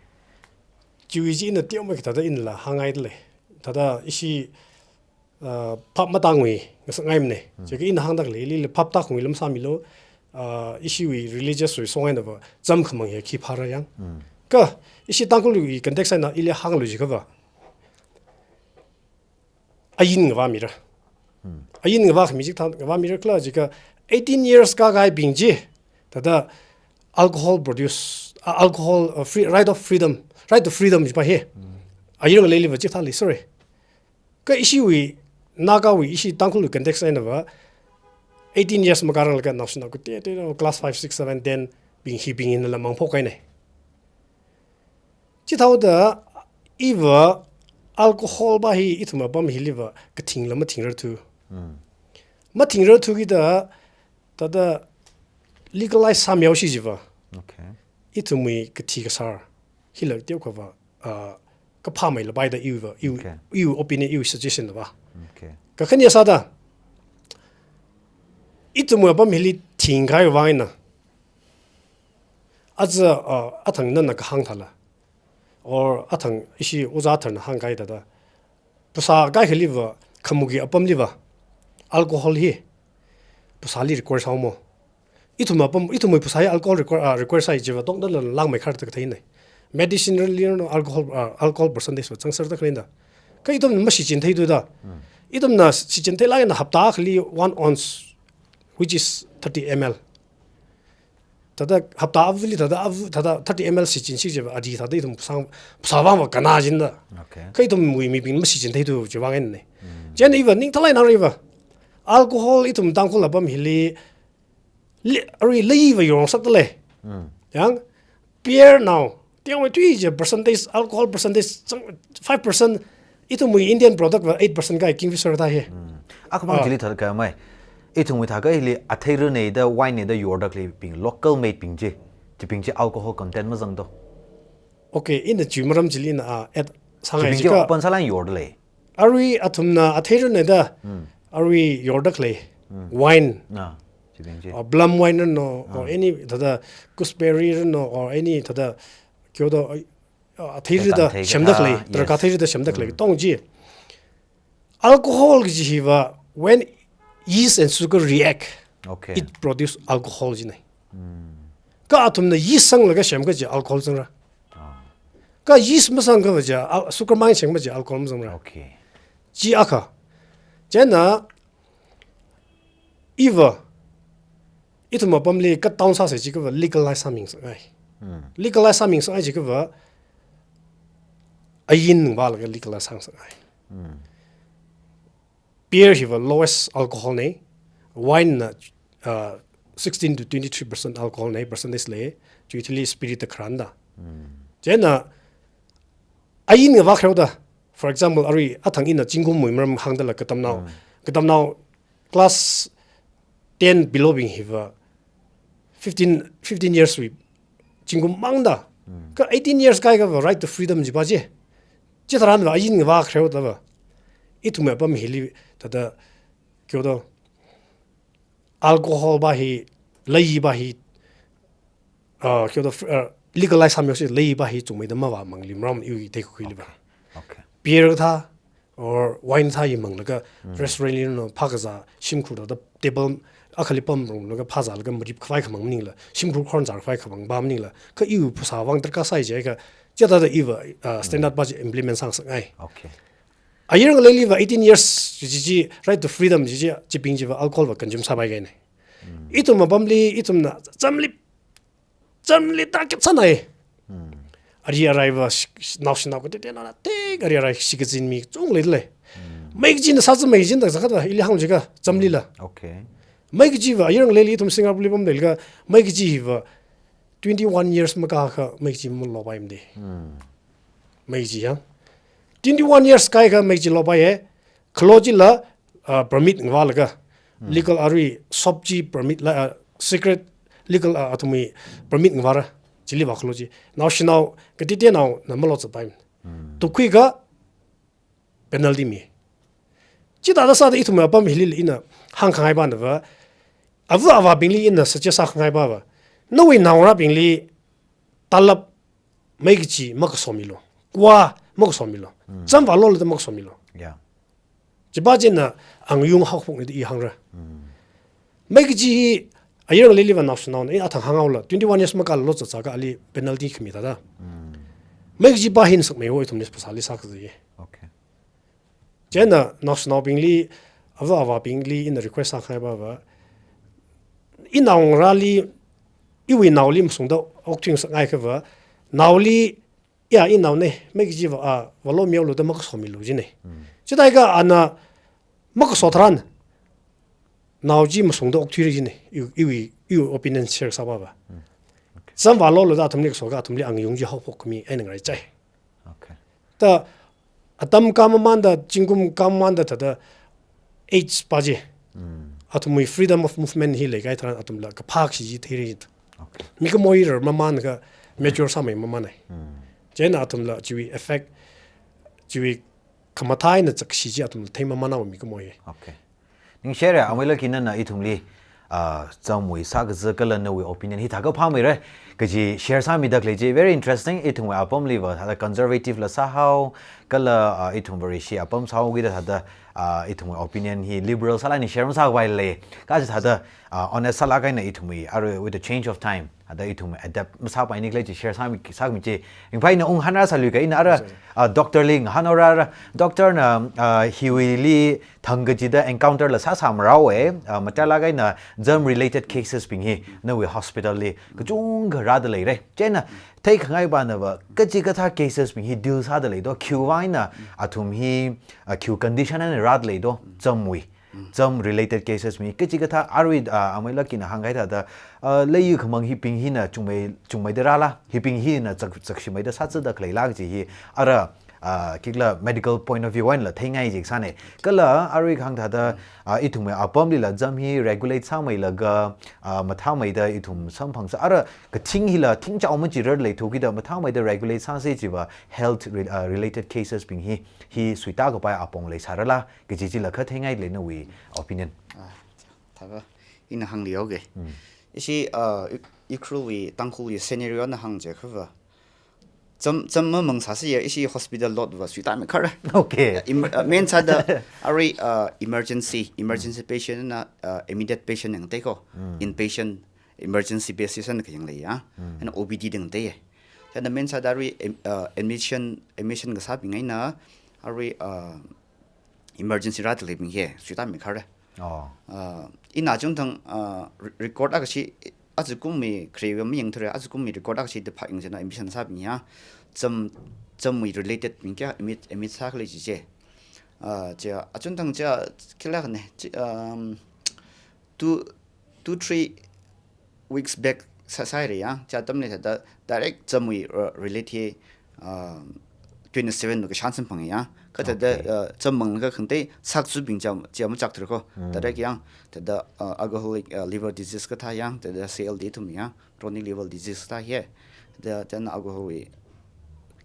Chiwui chi ina teomei kathāda inla hāngngaidalei. Thāda ishi, ah, phap matāngwui ngasakngaimane. Mm. Chieina ina hāngda khalei, ili phap tākhaungwui lam sāmilu, ah, ishiwui religious wui song eina va, zam khamang hi khi phāra yang. Mm. Kha, ishi Tangkhulwui context eina ili hānglu jiakhava, ain ngavāmira. Hmm. Ain ngavākhami chikathā ngavāmira khala jiakha eighteen years kākahaibing chi, thāda alcohol produce, ah, alcohol, uh, free, right of freedom, right to freedom jipa hi. Hmm. Ain ngaleiliva chikathā lei, sorry. Kha ishiwui, Nagawui, ishi Tangkhulwui context eina va, eighteen years makāranglaga naoshinao kateitei, class five, six, seven, ten bing hibing hinala mangphok kahaine. Chithāhaoda iva alcohol pa hi ithum apam hiliva kathingla mathingrarthu. Mm. Mathingrarthukida thāda legalize sāmihaosi jiva. Okay. Ithumwui kathi kasār hila teokhava, ah, kaphāmeila paida iva, iva, Okay. iva opinion, iva suggestion va. Okay. Kakhane sāda, ithumwui apam hili thingkahai vang eina, aja, ah, athang nana kahāng thāla, or athang ishi ojā tharana hāngkahai thāda, phasā kaikhaliva, khamugi apamliva, alcohol hi phasāli require sāhaomo. Ithum apam, ithumwui phasā hi alcohol require, ah, require sāi jiva tongda la langmeikhar da katheine. Medicinally no alcohol, ah, alcohol percentage va zangserda khaleina. Kha ithumna mashichin theithuda. Hmm. Ithumna shichin theilāk eina hapta akhali one ounce, which is thirty M L. Thāda hapta avali thāda av-, thāda thirty M L shichinsi jiva, ari thāda ithum phasā, phasā vang va kanā jinda. Okay. Kha ithumwui mibing mashichin theithu jiva ngaine. Hmm. Chieina iva ning thalai nang riva, alcohol ithum Tangkhul apam hili, li, arui leiva yorngasakdalei. Hmm. Yang, beer nao, tiang mai tui je percentage, alcohol percentage, zang, five percent, ithumwui Indian product va eight percent kahai Kingfisher thā hi. Hmm. Akhamang Ah. chili thākhamei. Ithumwui thākha hili athei ru neida, wine neida yorda khaleibing, local made bing chi. Chibing chi alcohol content mazangdo. Okay, ina chi maram chili ina, ah, add sāngai Chibing chi jiakha open sālāk eina yordalei. Arui athumna athei ru neida, Hmm. arui yorda khalei, Hmm. wine, Ah, chibing chi. or plum wine no, or Ah. any thāda gooseberry no, or any thāda kyodo, uh, athei Thei rida kan thei semda ka, khalei, yes. Tarākha athei rida semda khalei, Mm. tong chi. Alcohol kaji hiva, when yeast and sugar react, Okay. it produce alcohol jine. Mm. Kha athumna yeast sanglaga semkaji alcohol zangra. Ah. Kha yeast masangkha va chi, al-, sugar mang semkaji alcohol mazangra. Okay. Chi akha. Chieina, iva, ithum apamli cut down sāsa jiakhava legalize sāmingasakngai. Hmm. Legalize sāmingasakngai jiakhava, ain vālaga legalize sāngasakngai. Hmm. Beer hiva lowest alcohol nei, wine na, uh, sixteen to twenty-three percent alcohol nei, percentage lei, chiwui thili spirit da kharānda. Hmm. Chieina, ain ngavā khareuda, for example, arui athang ina zingkumwui maram hāngdala katamnao, Hmm. katamnao class ten below bing hiva fifteen, fifteen years wui zingkum mangda. Hmm. Kha eighteen years kāhaiakhava right to freedom jipa chi. Chitharanva ain ngavā khareuda va, ithumwui apam hili thāda kyodo alcohol pa hi, lei pa hi, uh, kyodo, uh, legalize sāmihaosi lei pa hi chungmeida mavāmangli maram iwui theikhuiliva. Okay. Beer thā, or wine thā hi manglaga Mm. restaurant li no phākazā shimkhur thāda table akhali pamrumlaga phāzālaga marip khavai khamang maningla, shimkhur khon zār khavai khamang pa maningla, kha iwui phasā vang tarākha sāi jiakha, chithāda iva, uh, standard Mm. pa chi implement sāngasakngai. Okay. Ayar ngaleiliva eighteen years, chi, chi, chi, right to freedom, chi, chi, chibing chiva alcohol va consume sāpai kahaine. Mm. Ithum apamli, ithumna, chamli, chamli target sānai. Mm. ari arai va shi-, shi-, naoshinao kateoteonao na, tek ari arai shikazin mi kachungkha leidalei. Meikachi na sāza meikachin da zakhat va, ili hāng jiakha, chamlila. Okay. Meikachi va, ayarngaleli ithum Singapore li pamda leilakha, meikachi hi va, twenty-one years makākha, meikachi malopaimadei. Meikachi yang. Twenty-one years kāikha, meikachi lopaiya. Khalo chila, ah, permit ngavālaga. Legal arui, shop chi permit la, ah, secret legal, ah, athumwui permit ngavāra. Chili va khalo chi. Naoshinao, kateoteonao na malozatpai. Tukhuikha, penalty mi. Chithāda sāda ithum apam hili ina hāngkhangai pana va, ava avābingli ina suggest sākhangai pana va, nawui naongarābingli talab meikachi makasomilu. Kua makasomilu. Cham vālolada makasomilu. Yeah. Chipa china angayung haophoknei da i hāngra. Meikachi hi ayarngaleli va naoshinaona, i athang hānghaola, twenty-one years makāla lozatsākha ali penalty khami thāda. Meikachi pa hi ngasakmeiwo ithumli phasāli sākaji. Okay. Chieina naoshinaobingli, ava avābingli ina request sākhangai pana va, inaongarāli, iwui naoli masungda okthui ngasakngai kha va, naoli, ya, inaonei, meikachi va, ah, vālomihaolu da makasomilu jinei. Chithākha ana makaso tharan, nao chi masungda okthuira jinei, iwui, iwui, iwui opinion share sāpa va. Cham vālolada athumli kasoakha athumli angayung chi haophok khami eina ngaraichai. Okay. Ta atam kāmamanda, zingkum kāmamanda thāda age pa chi. Athumwui freedom of movement hi leikahai tharan athumla kaphā kashi chi theira. Okay. Mikumo hi rarmamanakha mature sāmei mamanei. Chieina athumla chiwui effect, chiwui khamathā eina zakshi chi athumla theimamanao mikumo hi. Okay. Ningshire, amei laki nana ithumli, ah, chamwui sākaza kala nawui opinion hithākha phāmeira kaji share sāmida khalei chi very interesting. Ithumwui apamli va thāda conservative la sāhao, kala, ah, ithum Vareshi apam sāhaokida thāda, ah, ithumwui opinion hi liberal sālala ina share masākhavai lei. Kaji thāda, ah, honest sālāk eina ithumwui, arui with the change of time, thāda ithum adapt masāpaini khalei chi share sāmi, sāmi chi. Ringphai, ina unghānra sāluikha ina ara, ah, doctor li ngahānhaora, ara doctor na, ah, hiwuili thang kachida encounter la sāsāmarao e, ah, matailāk eina germ related cases bing hi nawui hospital li kachungkha rāda leira. Chieina theikhangai pana va, kachikathā cases bing hi deal sāda leido, khiwui vang eina athum hi, ah, khiwui condition eina rāda leido, germwui. Germ related cases mi kachikathā arui, ah, amei laki na hāngkahai thāda, ah, leiyu khamang hibing hina chungmei, chungmeida rāla, hibing hina zak, zakshimeida sāzada khaleila kaji hi, ara, ah, khikhala medical point of view einala theingai jiksānei. Kala arui kahāng thāda, ah, ithumwui apamlila germ hi regulate sāmeilaga, ah, mathāmeida ithum samphangsa. Ara kathing hila thingchao machirar leithukida mathāmeida regulate sāsa chiva health re-, ah, related cases bing hi, hi suitā kapai apong leisārala, kaji chila kha theingai lei nawui opinion. Ah, thāva, ina hāngli okay. Ishi, ah, Uk-, Ukhrulwui, Tangkhulwui scenario na hāng jiakha va. Cham, cham mamang sāsa ya, ishi hospital load va suitā meikhara. Okay. Im-, ah, main sāda, arui, ah, emergency, emergency patient na, ah, immediate patient yang tei ko. Inpatient, emergency basis na kayang lei ya. Ana O P D ding tei. Ana main sāda arui, em-, ah, admission, admission kasābing eina, arui, ah, emergency rāda leibing hi, suitā meikhara. Oh. Ah, ina chungthang, ah, re-, record akha chi, ajakumwui kre wa mayangthura, ajakumwui record akha chi da phāyang china admission sābing ya, cham, chamwui related bing kayā admit, admit sākhalei chi chi. Ah, chi, achungthang chi, khikhala ne, chi, um, two, two, three weeks back sā, sāhaira ya, chi atamli thāda direct chamwui, uh, relate hi, uh, twenty-seven wui kashan samphanga ya. Kha thāda, Okay. Uh, cham manglaga khangatei sākazubing chi, chi machakthura ko. Direct ya, thāda, uh, alcoholic, uh, liver disease kathā ya, thāda C L D athum ya, chronic liver disease kathā hi. Thāda, thāda alcohol wui,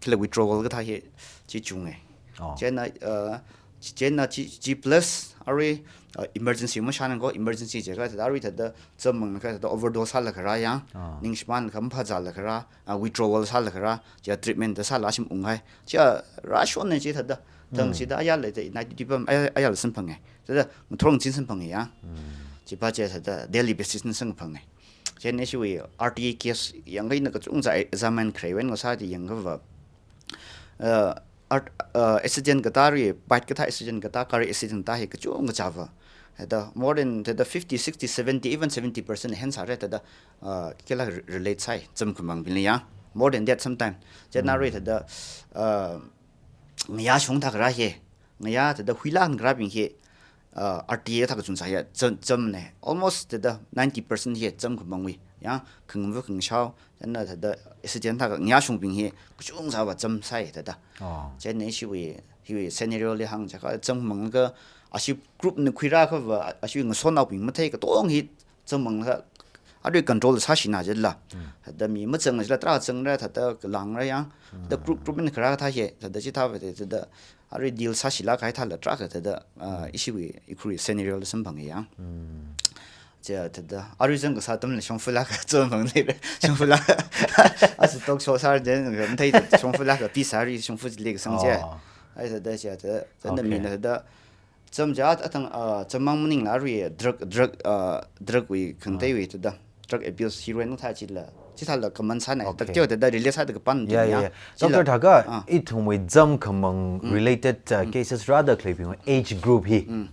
khikhala withdrawal kathā hi, chi chunga. Oh. Chieina, uh, chieina chi, chi plus, arui, uh, emergency mashan ko, emergency jiakha, thāda arui thāda cham manglaga thāda overdose sālaga rā ya, Ah. ningshimānlaga maphāzālaga rā, uh, withdrawal sālaga rā, chi treatment da sāla shim unghai. Chi rāshonna chi thāda, thang chida ayarli thāda, night duty pam, ayar, ayarli samphanga. Thāda, ngathor ngazin samphanga ya. Chipa chi thāda, daily basis na samphanga. Chieina ishiwui R T A case yangkha ina kachungkha examine kharei wen ngasāda yangkha va. Uh, art, uh, accident kathā arui, bike kathā accident kathā, gari accident kathā hi kachungkha chāva. Thāda more than, thāda fifty, sixty, seventy, even seventy percent hen sāra thāda, uh, khikhala re-, relate sāi, cham khamangbingli ya. more than that sometimes. Chieina arui thāda, uh, ngayā shong thākharā hi, ngayā thāda huilān kharābing hi, uh, R T A thā kachungkha ya cham, chamne. Almost thāda ninety percent hi cham khamangwui. Ya, khangva khangshao, chieina thāda accident thā ngayā shongbing hi kachungkhava chamsai thāda. Oh. Chieina ishiwui, hiwui scenario li hāngchiakha cham khamangakha, ashi group na khuirākhava, ashi ngasotnaobing mathei katonga hi cham khamangakha, arui control sāshina jila. Thāda mi mazang jila, tarākha zangra, thāda kalangra ya. Thāda group, group eina kharā thā hi, thāda chithāva thāda, thāda arui deal sāshilāk kahai thāla tarākha thāda, ah, ishiwui, ikhurwui scenario la samphanga ya. Chi thāda, arui zang kasā atamla shongfala kacham mang leira, shongfala. Asu talk show sāra jen, mathei shongfala kapi sāra, shongfa chili kasang chi. Oh. Ai thāda chi thāda, thāda Okay. mina thāda, cham chi athang, ah, cham mang maningla arui drug, drug, ah, drug wui khangateiwui thāda, drug abuse, heroin thā chila, chithāla kaman sāna, Okay. thāda chi thāda relate sāda kapan Yeah, thāda yeah, ya. yeah. Chila, Doctor Thaka, ah. ithumwui cham khamang Mm. related, uh, Mm. cases rāda khaleibing age group hi. Mm.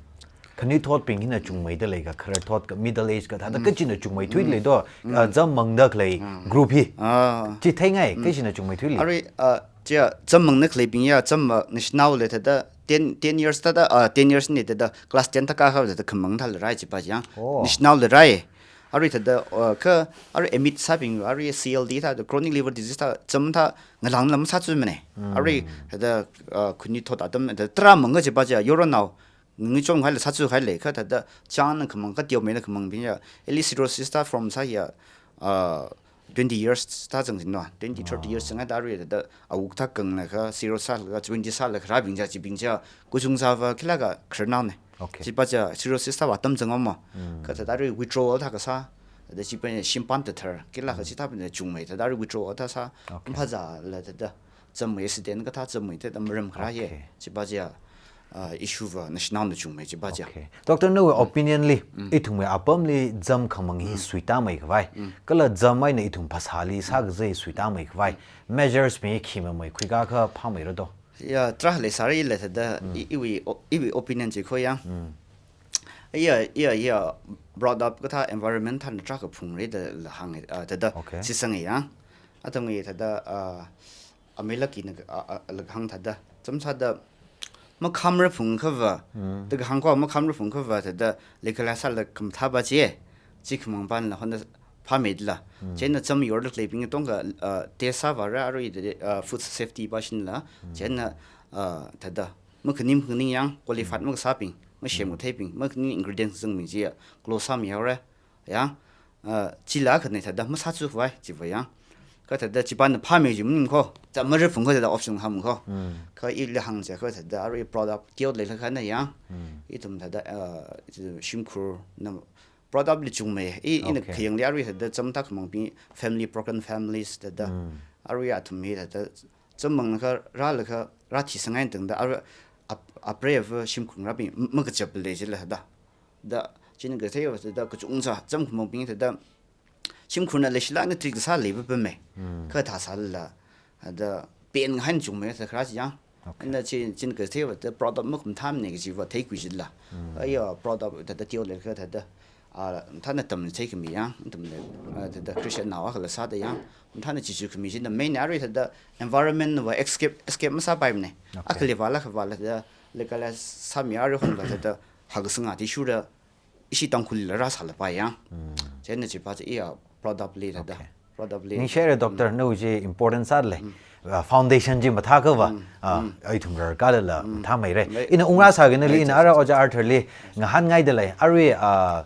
Khanuithotbing hina chungmeida lei ka, khararthot ka, middle age ka, thāda Mm. kachina chungmeithui Mm. lei do, Mm. uh, cham mangda khalei Mm. group hi. Ah. Chi theingai, Mm. kachina chungmeithui lei. Arui, uh, chi cham mangda khaleibing ya, cham ma national le thāda ten, ten years thāda, uh, ten years ni thāda class ten thā kakhava thāda khamang thāla rai chipa yang. Oh. National la rai. Arui thāda, uh, kha, arui admit sābing, arui C L D thāda chronic liver disease thā, cham thā, ngalāngla masāchumane. Mm. Arui thāda, uh, khanuithot atam, thāda tarā manga chipa chi, yoronnao, ngichom haila sāchu haile, kha thāda, chang na khamang, kha teomeina khamangbing ya, at least cirrhosis thā form sā ya, uh, twenty years thā zang jin no, twenty, thirty years Oh. zang thā arui thāda, awuk thā kangna kha, cirrhosis sālaga, twenty sālaga, kharābing chi, chibing chi, kachungkhava, khilākha khararnaone. Okay. Chipa chi cirrhosis thāva atam zangma. Mm. Kha thāda arui withdrawal thā kasā, thāda chipa shimpan thāthar, khilākha Mm. chithābing chungmei, thāda arui withdrawal thā sā, Okay. mphaza la thāda, chammei accident kathā chammei thāda maram kharā ye. Okay. Chipa chi, ah, issue va national na chungmei chipa chi. Okay. Doctor, nawui Mm. opinion li, Mm. ithumwui apamli cham khamang hi Mm. suitāmei khavai. Mm. Kala cham eina ithum phasāli sākazā suitāmei khavai. Mm. Measures mi khi mamei khuikakha phāmeira do. Ya, tarā leisāra ila thāda, Mm. i, iwui, o-, iwui opinion chi kho ya. Mm. Iya, iya, iya, brought up kathā environment thāna tarākha phungra da la hāng, ah, thāda Okay. sisang ya. Athang i thāda, ah, amei laki na, ah, ah, la hāng thāda, cham sāda, makhamra phungkhava, Mm. da hāng kho makhamra phungkhava thāda, leikhala sāla khamathā ba chi, chi khamang panla honda phāmeida la. Mm. Chieina cham yorda khaleibing tongkha, ah, test sāvāra arui da, ah, food safety pa shinla. Mm. Chieina, ah, thāda, makhaning makhaning yang, qualified Mm. makasābing, mashem Mm. katheibing, makhaning ingredients zangbing chi ya, close sāmihaora. Ya, ah, chila khane thāda, masāchu khavai, chiva ya. Kha thāda, chipana phāmei chi maning kho, cham mara phungkha thāda option hāmang kho. Mm. Kha ila hāngchiakha thāda, arui product teo leilakha na ya. Mm. Ithum thāda, ah, shimkhur na product li chungmei. I, ina Okay. khayangli arui thāda cham thā khamangbing family, broken families thāda. Mm. Arui athum hi thāda cham mangakha rālakha rāthi sangai tangda arui ap-, apreiva shimkhur ngarābing m-, makachap lei jila thāda. Da, china katheiva thāda kachungkha cham khamangbing thāda shimkhurna leishilāk na treat kasā leiva pamei. Mm. Kha thāsālala, thāda pen haina chungmei thā kharā chi ya. Okay. Ina chi, china katheiva thāda product makamathāmane kajiva theikhui jila. Mm. Aya product thāda teo leilakha thāda, ah, thāna tamna theikhami ya, tamna, ah, thāda Christian nawa khala sāda ya, thāna chichu khami china main arui thāda environment va escape, escape masāpaimane. Okay. Akhali vāla kha vāla thāda, leikhala sāmi arui hongla thāda, hakasanga thishura, ishi Tangkhulli la rāsāla pa ya. Mm. Chieina chipa chi iya product li thāda. Okay. Product li. Ningshihaira, Doctor, Mm. nawui chi important sālei. Mm. Uh, foundation chi mathākhava, Mm. uh, Mm. ithum rarkhala la Mm. mathāmeira. Lei. Ina ungra sākina li, Lei, ina lei. ara Oja Arthur li ngahānngaida lei. Arui, uh,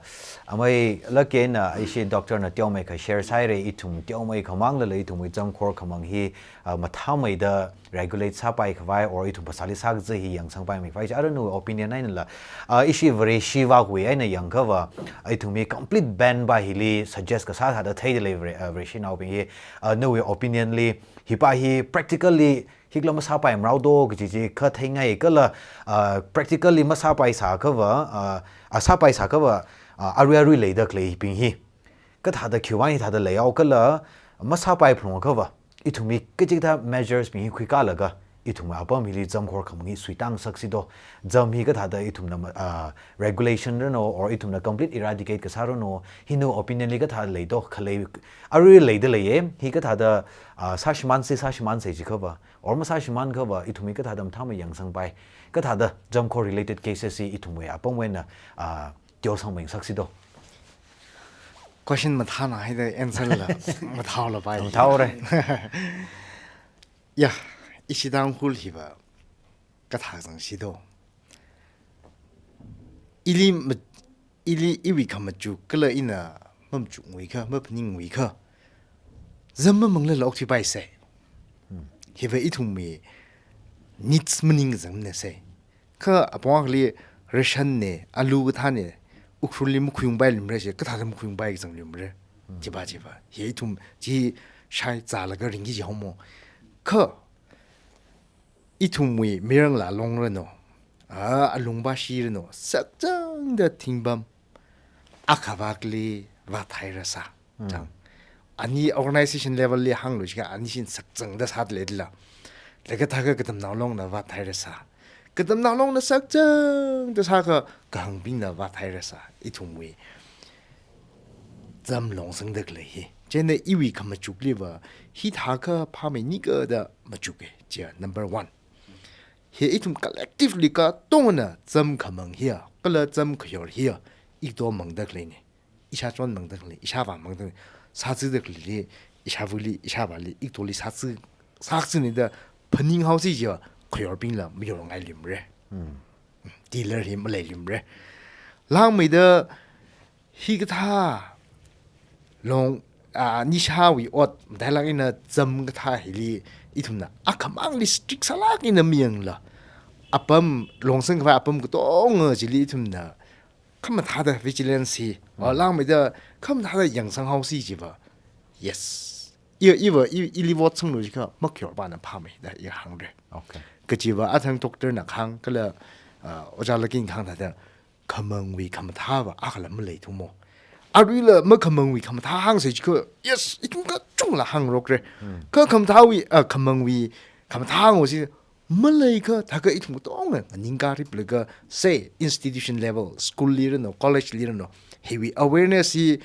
amei laki eina ishi Doctor na teomeikha share sāhaira, ithum teomeikha mangla lei, ithumwui cham khor khamang hi, uh, mathāmeida regulate sāpai khavai, or ithum phasāli sākazā hi yangsangpaimei khavai chi, ara nawui opinion einala, ah, ishi Vareshi vākhui eina yangkhava, ithumwui complete ban pa hili suggest kasā thāda theida lei Vare-, ah, Vareshinaobing hi, ah, nawui opinion li, hi pa hi practically hikla masāpaimarao do kaji chi kha theingai kala, ah, practically masāpaisākhava, ah, ah, sāpaisākhava, ah, arui arui leida khaleibing hi kathāda khiwui vang hithāda leihao kala, masāpaiphungkhava, ithumwui kachikathā measures bing hi khuikalaga, ithumwui apam hili zamkhor khamang hi suitang saksi do. Zam hi kathāda ithumna ma-, ah, regulation rano or ithumna complete eradicate kasā rano, hi nawui opinion li kathā lei do, khalei, arui leida leiye, hi kathāda, ah, sāshimānsi, sāshimānsi jikhava, or masāshimānkhava, ithum hi kathāda mathāmei yangsangpai, kathāda zamkhor related cases hi ithumwui apamwui eina, ah, teosang meng saksi do. Question mathāna haida answer la mathālapai. Mathāra. Ya, ishi Tangkhul hiva kathā zangsi do. Ili ma-, ili iwui khamachuk kala ina mamachukngui kha, maphaningngui kha, zam mamangla lok thipai se. Hiva ithumwui needs maningzang ne se. Kha apong akhali ration ne, alu kathā ne, Ukhrulli makhuiungpai lumre se, kathāda makhuiungpai kazang lumre. Chiva, chiva. Hi ithum chi shai zālaga ringki jihaomo. Kha ithumwui mirang lalong rano, a, alungva shi rano, sakchangda thingpam akhavakli vāthairasa. Chang. Ani organization level li hānglu jiakha anishin sakchangda sāda leidala. Laga thākha katamnao longna vāthairasa. Katamnao longna sakchangda sākha kahangbingna vāthairasa. Ithumwui zam longsangda khalei hi. Chieina iwui khamachukliva hithākha phāmei nika da machuke. Chia number one. Hi ithum collectively katongana zam khamang hiya, kala zam khayor hiya, ito mangda khaleine. Isha chon mangda khalei, ishāvā mangda khalei, sāzida khaleili, ishāvali, ishāvāli, itoli sāzi, sāzine da phaninghaosi jiva, khayorbingla mayorngai lumre. Dealer hi malei lumre. Langmeida hikathā long, ah, nishāwui ot, matailak eina zam kathā hili, ithumna akhamangli strict sālak eina mayangla, apam, longsangkhavai apam katonga chili ithumna khamathāda vigilance hi, ah, langmeida khamathāda yangsanghaosi jiva. Yes. I, iva, i, ili vote sanglu jiakha makhayorvana phāmei da i hāngre. Okay. Kachiva athang doctor na kahāng kala, ah, Ojā Lakin kahāng thāda khamangwui khamathāva akhala maleithumo. Aruila makhamangwui khamathā hāngsa jiakha, yes, ithum kachungla hāngrokre. Kha khamathāwui, ah, khamangwui khamathā hāngosi, maleikha thākha ithum katonga nganingkariplaga, say, institution level, school li rano, college li rano, hiwui awareness hi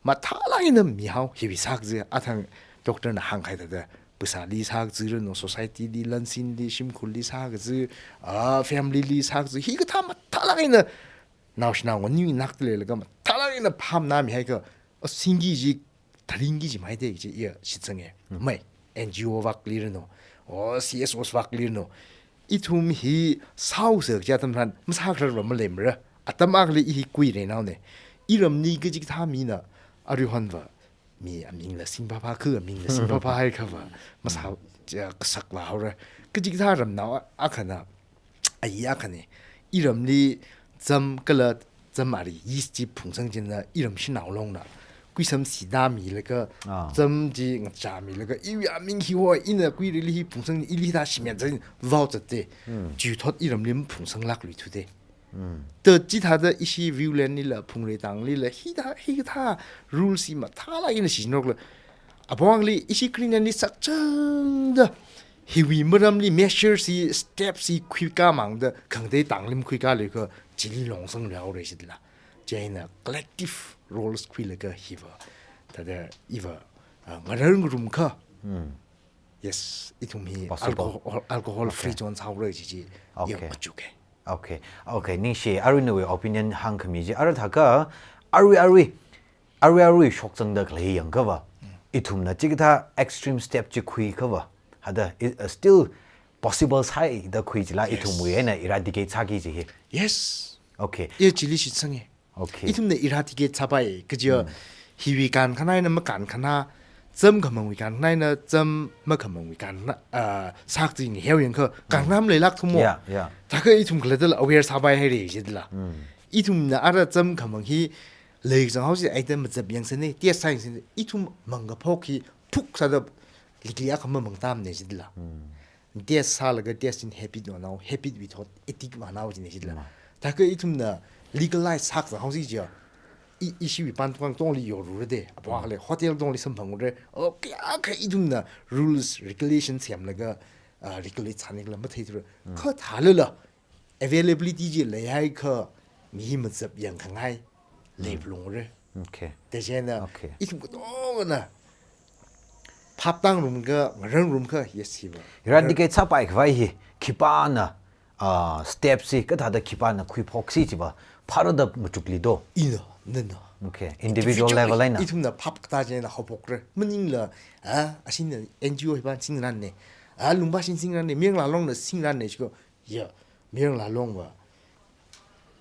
mathālak eina mihao, hiwui sākazi, athang doctor na hāngkahai thāda, pheisāli sākazi rano, society li, lansinli, shimkhurli sākazi, ah, family li sākazi, hikathā mathālak eina, naoshinao nganuinakda leilaga mathālak eina phāmana mihaiakha, o singki ji, tharingki ji maide kaji iya shitsange. Mai, N G O vakli rano, o C S Os vakli rano, ithum hi sāhaosa kaja atam tharan masākharar va maleimara. Atam akhali i hi kuireinaone. Iramli kachikathā mina aruihonva mi amingla singpapa, khu amingla singpapa haiakhava masā, ja, kasak vāhaora. Kachikathā ramnao akhana, ai akhane. Iramli zam kala zam ari yeast chi phungsang china iram shanao longna kuisam sida milaga, ah, zam chi ngachā milaga, iwui aming hi hoi, ina kuirili hi phungsang, ili thā shimyan zan vao zatte. Chiwui thot iramli maphungsanglakluithude. Ta chithāda ishi Viewland lila, Phungreitang lila, hithā, hithā rules hi mathālak eina shinrokla. Apong akhali ishi Greenland li sakchangda hiwui maramli measures hi, steps hi khuikāmangda khangatei tangli makhuikāluikha chili longsangluihaora jidala. Chieina collective roles khuilaga hiva, thāda iva, ah, ngarar ngarumkha. Yes, ithum hi possible. Alcohol, alcohol free zone sāhaora kaji chi, okay, ya machuke. Okay, okay, ningshi, arui nawui opinion hāngkhami chi, ara thākha, arui, arui, arui, arui shokzangda khalei yangkhava, ithumna chikathā extreme step chi khuikhava, hada, i-, uh, still possible sāi da khui jila, yes, ithumwui eina eradicate sāki ji hi. Yes. Okay. Iya chili shitsange. Okay. Ithumna eradicate sāpai, kaja hiwui kankhana eina makankhana, zam khamangwui kankhana eina zam makhamangwui kankhana, ah, sākazi ngaheo yangkha, kankhana maleilak thumo. Yeah, yeah. Thākha ithum khalattala aware sāpai haire jidala. Ithumna ara zam khamang hi leizang haosi aida mazap yangsane, test sāyangsane, ithum mangkaphok hi phuk sāda likli akha mamangtamne jidala. Test sālaga test in habit vānao, habit wui thot addict vānao jine jidala. Thākha ithumna legalize sākazang haosi jiakha, i, ishiwui pān tukang tongli yorurade, apong akhali hotel tongli samphangure, o, kayākha ithumna rules, regulations semlaga, ah, regulate sāni kala matheithura. Kha thālala availability chi leihaiakha mi hi mazap yangkhangai leiphalungra. Okay. Tachieina Okay. ithum katongana phap tāngarumkha, ngaranrumkha, yes, hiva. Eradicate sāpaikhavai hi khipāna, ah, step chi kathāda khipāna khuiphoksi chiva phāra da machukli do. Ina, nana. Okay. Individual Individual level eina. Ithumna phap katā chieina haophokra. Maningla, ah, ashina N G O hiva singranne. Ah, lungpa shin singranne, Mayarngalong na singranne, chiko. Ya, Mayarngalongva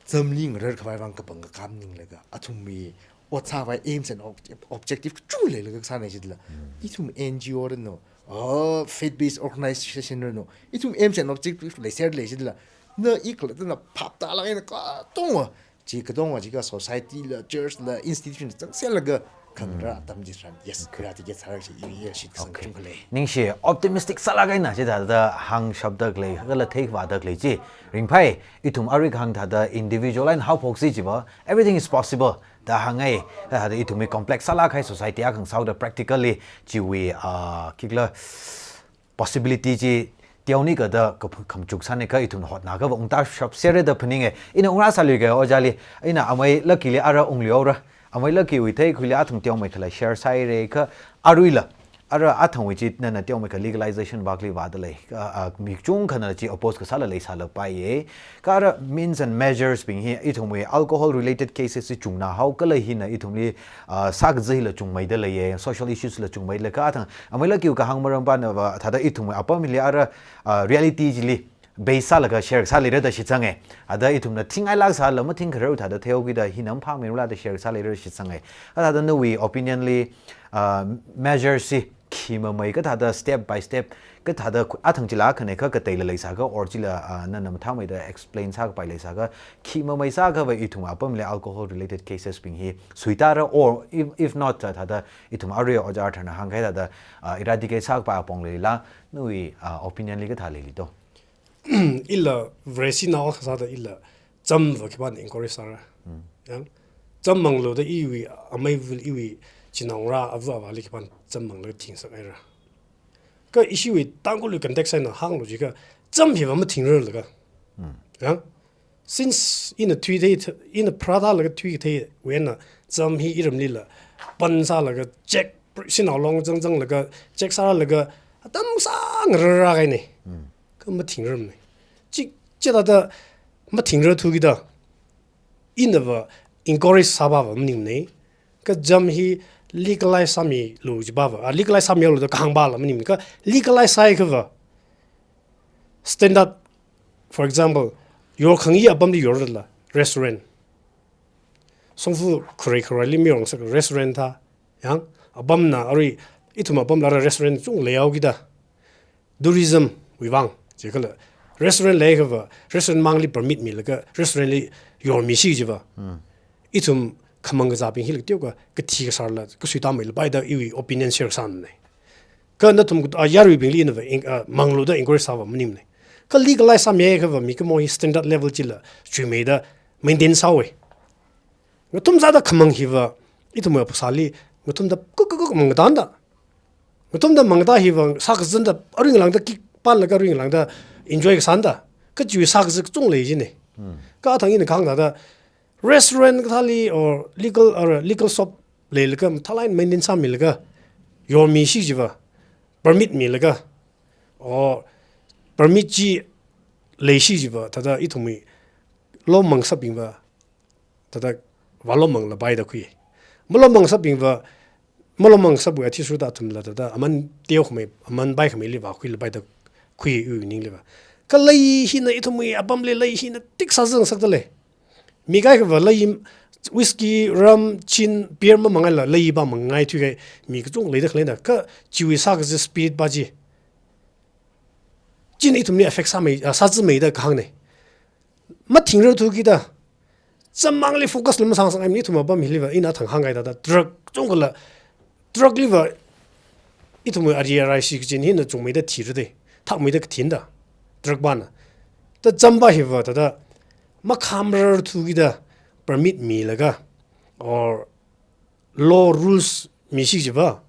zamli ngararkhavai vang kapangkakā maninglaga, athumwui ot sākhavai aims and ob-, objective kachungkha leilaga kasāna jidala. Ithum N G O ranu, oh, faith-based organization ranu, ithum aims and objective leiser lei jidala. Na i khalattana phap tālāk eina katonga, chi katonga jiakha society la, church la, institution la zangserlaga khangarā atam chitharan. Yes, Okay. eradicate sāra kaji i, i shitsang Okay. kachungkha lei. Ningshi, optimistic sālāk eina chithāda hāngshapda khalei, kala theikhavāda khalei chi. Ringphai, ithum arui kahāng thāda individual eina haophoksi chiva, everything is possible da hāngngai, thāda ithumwui complex sālāk kahai society akha hāngsaoda practically chiwui, ah, khikhala possibility chi teonikha da kaph-, khamachuk sānikha ithumna hotnāakhava ungtāshapsera da phaninga. Ina ungrāsāluiga ojāli, ina amei Lucky li ara ungluihaora. Amei Lucky wui theikhuili athang teomeikhala share sāhaira kha aruila, ara athangwui chi nana teomeikha legalization vākli vāda lei. Ah, ah, mi kachungkhana chi oppose kasāla leisālapaiya. Kha ara means and measures bing hi ithumwui alcohol related cases chi chungnāhao kala hina ithumli, ah, sākazā hila chungmeida leiya, social issues la chungmeida lei kha athang. Amei Lucky wui kahāng marampanava thāda ithumwui apam hili ara, ah, reality chili base sālaga share sālira da shitsanga. Thāda ithumna thingngailāk sāla mathingkharar thāda theokida hina maphāmeirala da share sālira shitsanga. Thāda nawui opinion li, ah, measures chi khi mamei kathāda step by step, kathāda khu-, athang chila khane kha kateila leisākha or chila, ah, nana mathāmeida explain sākapai leisākha, khi mamei sākhava ithum apamli alcohol related cases bing hi suitāra or if, if not, ah, thāda ithum arui ojā tharna hāngkahai thāda, ah, eradicate sākapai apong leila, nawui, ah, opinion li kathā leili do? Ila Vareshi nao kasāda ila cham va khipāna encourage sāra. Yang, cham manglu da iwui, amei vul iwui, chinaongarā ava avāli khipāna cham manglu thingsak haira. Kha ishiwui Tangkhulwui context eina hānglu jiakha, cham hiva mathingrarlaga. Yang, since ina thuithei, ina pharāthālaga thuitheiwui eina cham hi iramlila pan sālaga check, shanao long zangzanglaga check sālaga atam sāngararā kahaina. Kha mathingrarmana. Chi, chithāda mathingrarthukida inava encourage sāpava maningmana. Kha cham hi legalize sāmilu jipava, ah, legalize sāmilu da kahāngpala maningmana. Kha legalize sāhaiakhava standard, for example, yorkhangi apamli yorla, restaurant. Shongfa kharei khareili mayorngasak restaurant thā. Yang, apamna arui, ithum apamla ara restaurant chungkha leihaokida. Tourism wui vang, jiakhala restaurant leiakhava, restaurant mangli permit milaga, restaurant li yormishi jiva. Ithum khamang kazābing hila teokha kathi kasārla, kasuitāmeilapai da iwui opinion share sāmana. Kha nathum, ah, yaruibingli inava, in-, ah, manglu da encourage sāva maningmana. Kha legalize sāmihaiakhava mikumo hi standard level chila chuimeida maintain sāhaowa. Ngathum sāda khamang hiva, ithumwui phasāli, ngathumda kuk kuk kuk mangda da. Ngathumda mangda hiva, sākazānda, arui ngalāngda kick panlaga arui ngalāngda enjoy kasānda. Kha chiwui sākazā kachungkha lei jina. Kha athang ina kahāng thāda, restaurant kathāli or legal, or legal shop leilaga, mathālāk eina maintain sāmilaga, yormishi jiva, permit milaga, or permit chi leishi jiva, thāda ithumwui law mangasakbingva, thāda vālaw manglapai da khui. Malaw mangasakbingva, malaw mangasakbingva athishurda athumla thāda aman teokhamei, aman paikhameili vākhuilapai da khui iwui ningliva. Kha lei hina ithumwui apamli lei hina tik sāzangasakda lei. Mi kaikhava lei, whisky, rum, gin, beer mamangaila lei pamangngaitheikahai mi kachungkha leida khaleina, kha chiwui sākazā spirit pa chi. China ithumli affect sāmei, ah, sāzāmeida kahāngna. Mathingrarthukida, cham mangli focus la masāngasakngai, ithum apam hiliva ina athang hāngkahai thāda, drug chungkhala, drug liva, ithumwui ari arai shikachin hina chungmeida thira da, thakmeida kathinda, drug pana. Thāda cham pa hiva thāda, makhamrarthukida, permit milaga, or law rules mishi jiva,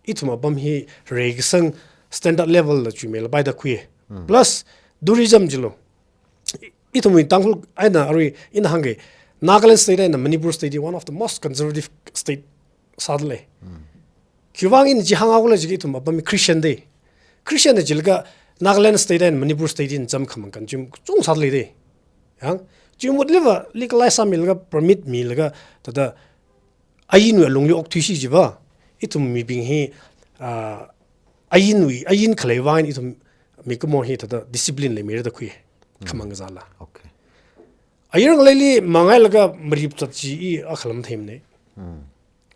ithum apam hi reikasang standard level la chuimeila paida khui. Plus, tourism jilo. Ithumwui Tangkhul eina arui ina hāngkei, Nagaland state eina Manipur state hi one of the most conservative state sāda lei. Khiwuivang ina chi hānghaokhala jiakha ithum apam hi Christian dei. Christian na jilaga Nagaland state eina Manipur state hi cham khamang kachim kachung sāda lei dei. Yang, chi mut liva legalize sāmilaga permit milaga thāda ainwui alungli okthuisi jiva. Ithum mibing hi, ah, ainwui, ain khaleiwui vang ithum mikumo hi thāda discipline leimira da khui. Khamang kazāla. Okay. Ayar ngaleili mangailaga marip zat chi i akhalam theimana.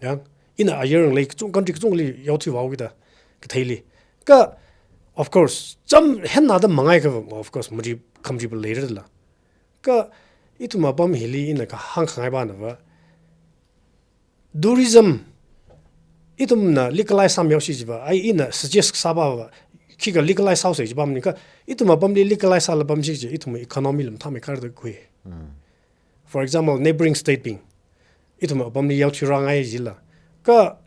Yang, ina ayar ngalei kachung country kachungli yaothui vāhaokida, katheili. Kha, of course, cham henna da mangai kha, of course, marip khamarip leirala. Kha, ithum apam hili ina kahāng khangai banava, tourism, ithumna legalize sāmihaosi jiva, ai ina suggest sāpava, khikha legalize sāhaosa jiva maningkha, ithum apamli legalize sāla pamsi ji, ithum economy lam thamei kharda khui. For example, neighboring state bing, ithum apamli yaothui rāngai jila. Kha,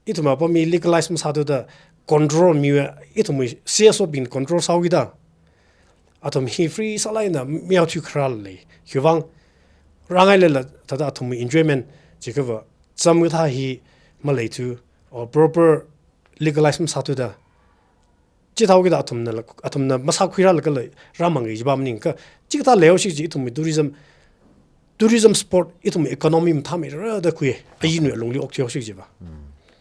ithum apam hi legalize masāthuda control miya, ithum C S O bing control sāhaokida, athum hi free sālāk eina miyaothui kharā lei. Khiwuivang, rāngailala thāda athum enjoyment jiakhava, cham kathā hi maleithu, or proper legalize masāthuda, chithāhaokida athumnala, athumna masākhuirālagala rāmang jiva maningkha, chikathā leihaosi ji ithumwui tourism, tourism spot ithumwui economy mathameira da khui, ainwui alungli okthuihaosi jiva.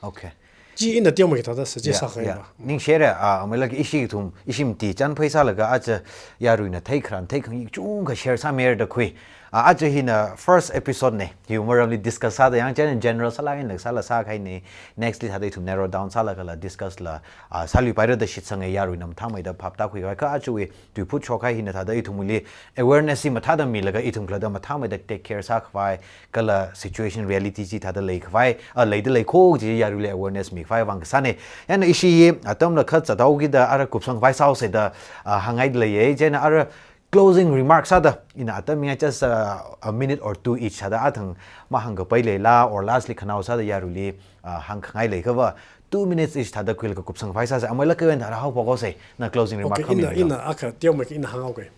Okay. Chi ina teomeikha thāda suggest sākhangai va. Ningshire, ah, amei lak ishi ithum, ishi mati chān pheisālaga aja yaruina theikharan theikhangai kachungkha share sāmira da khui. Ah, aja hina first episode na, hi maramli discuss sāda yang chān general sālāk eina sāla sākahaina. Next li thāda ithum narrow down sālagala discuss la, ah, sāluipaira da shitsanga yaruina mathameida phap tākhuikhavai. Kha ajawui tuiphut shokkahai hina thāda ithumli awareness hi mathāda milaga ithum khalatta mathameida take care sākhavai, kala situation reality chi thāda leikhavai, ah, leida leikho ji yaruili awareness mikhavai vang kasāna. Yang ishi hi atamla khat zathaokida ara kupsangkhavai sāhaosa da, ah, hāngngaida leiya, chieina ara closing remark sāda, ina atam hi just, uh, a minute or two each sāda athang mahāngkapai leila, or lastly khanao sāda yaruili, uh, hāngkhangai leikhava, two minutes each thāda khuilaga kupsangkhavai sāsa, amei lak kawena thāda haophok haosa, na closing remark. Okay, ina, ina akha teomeikha ina hānghao kei.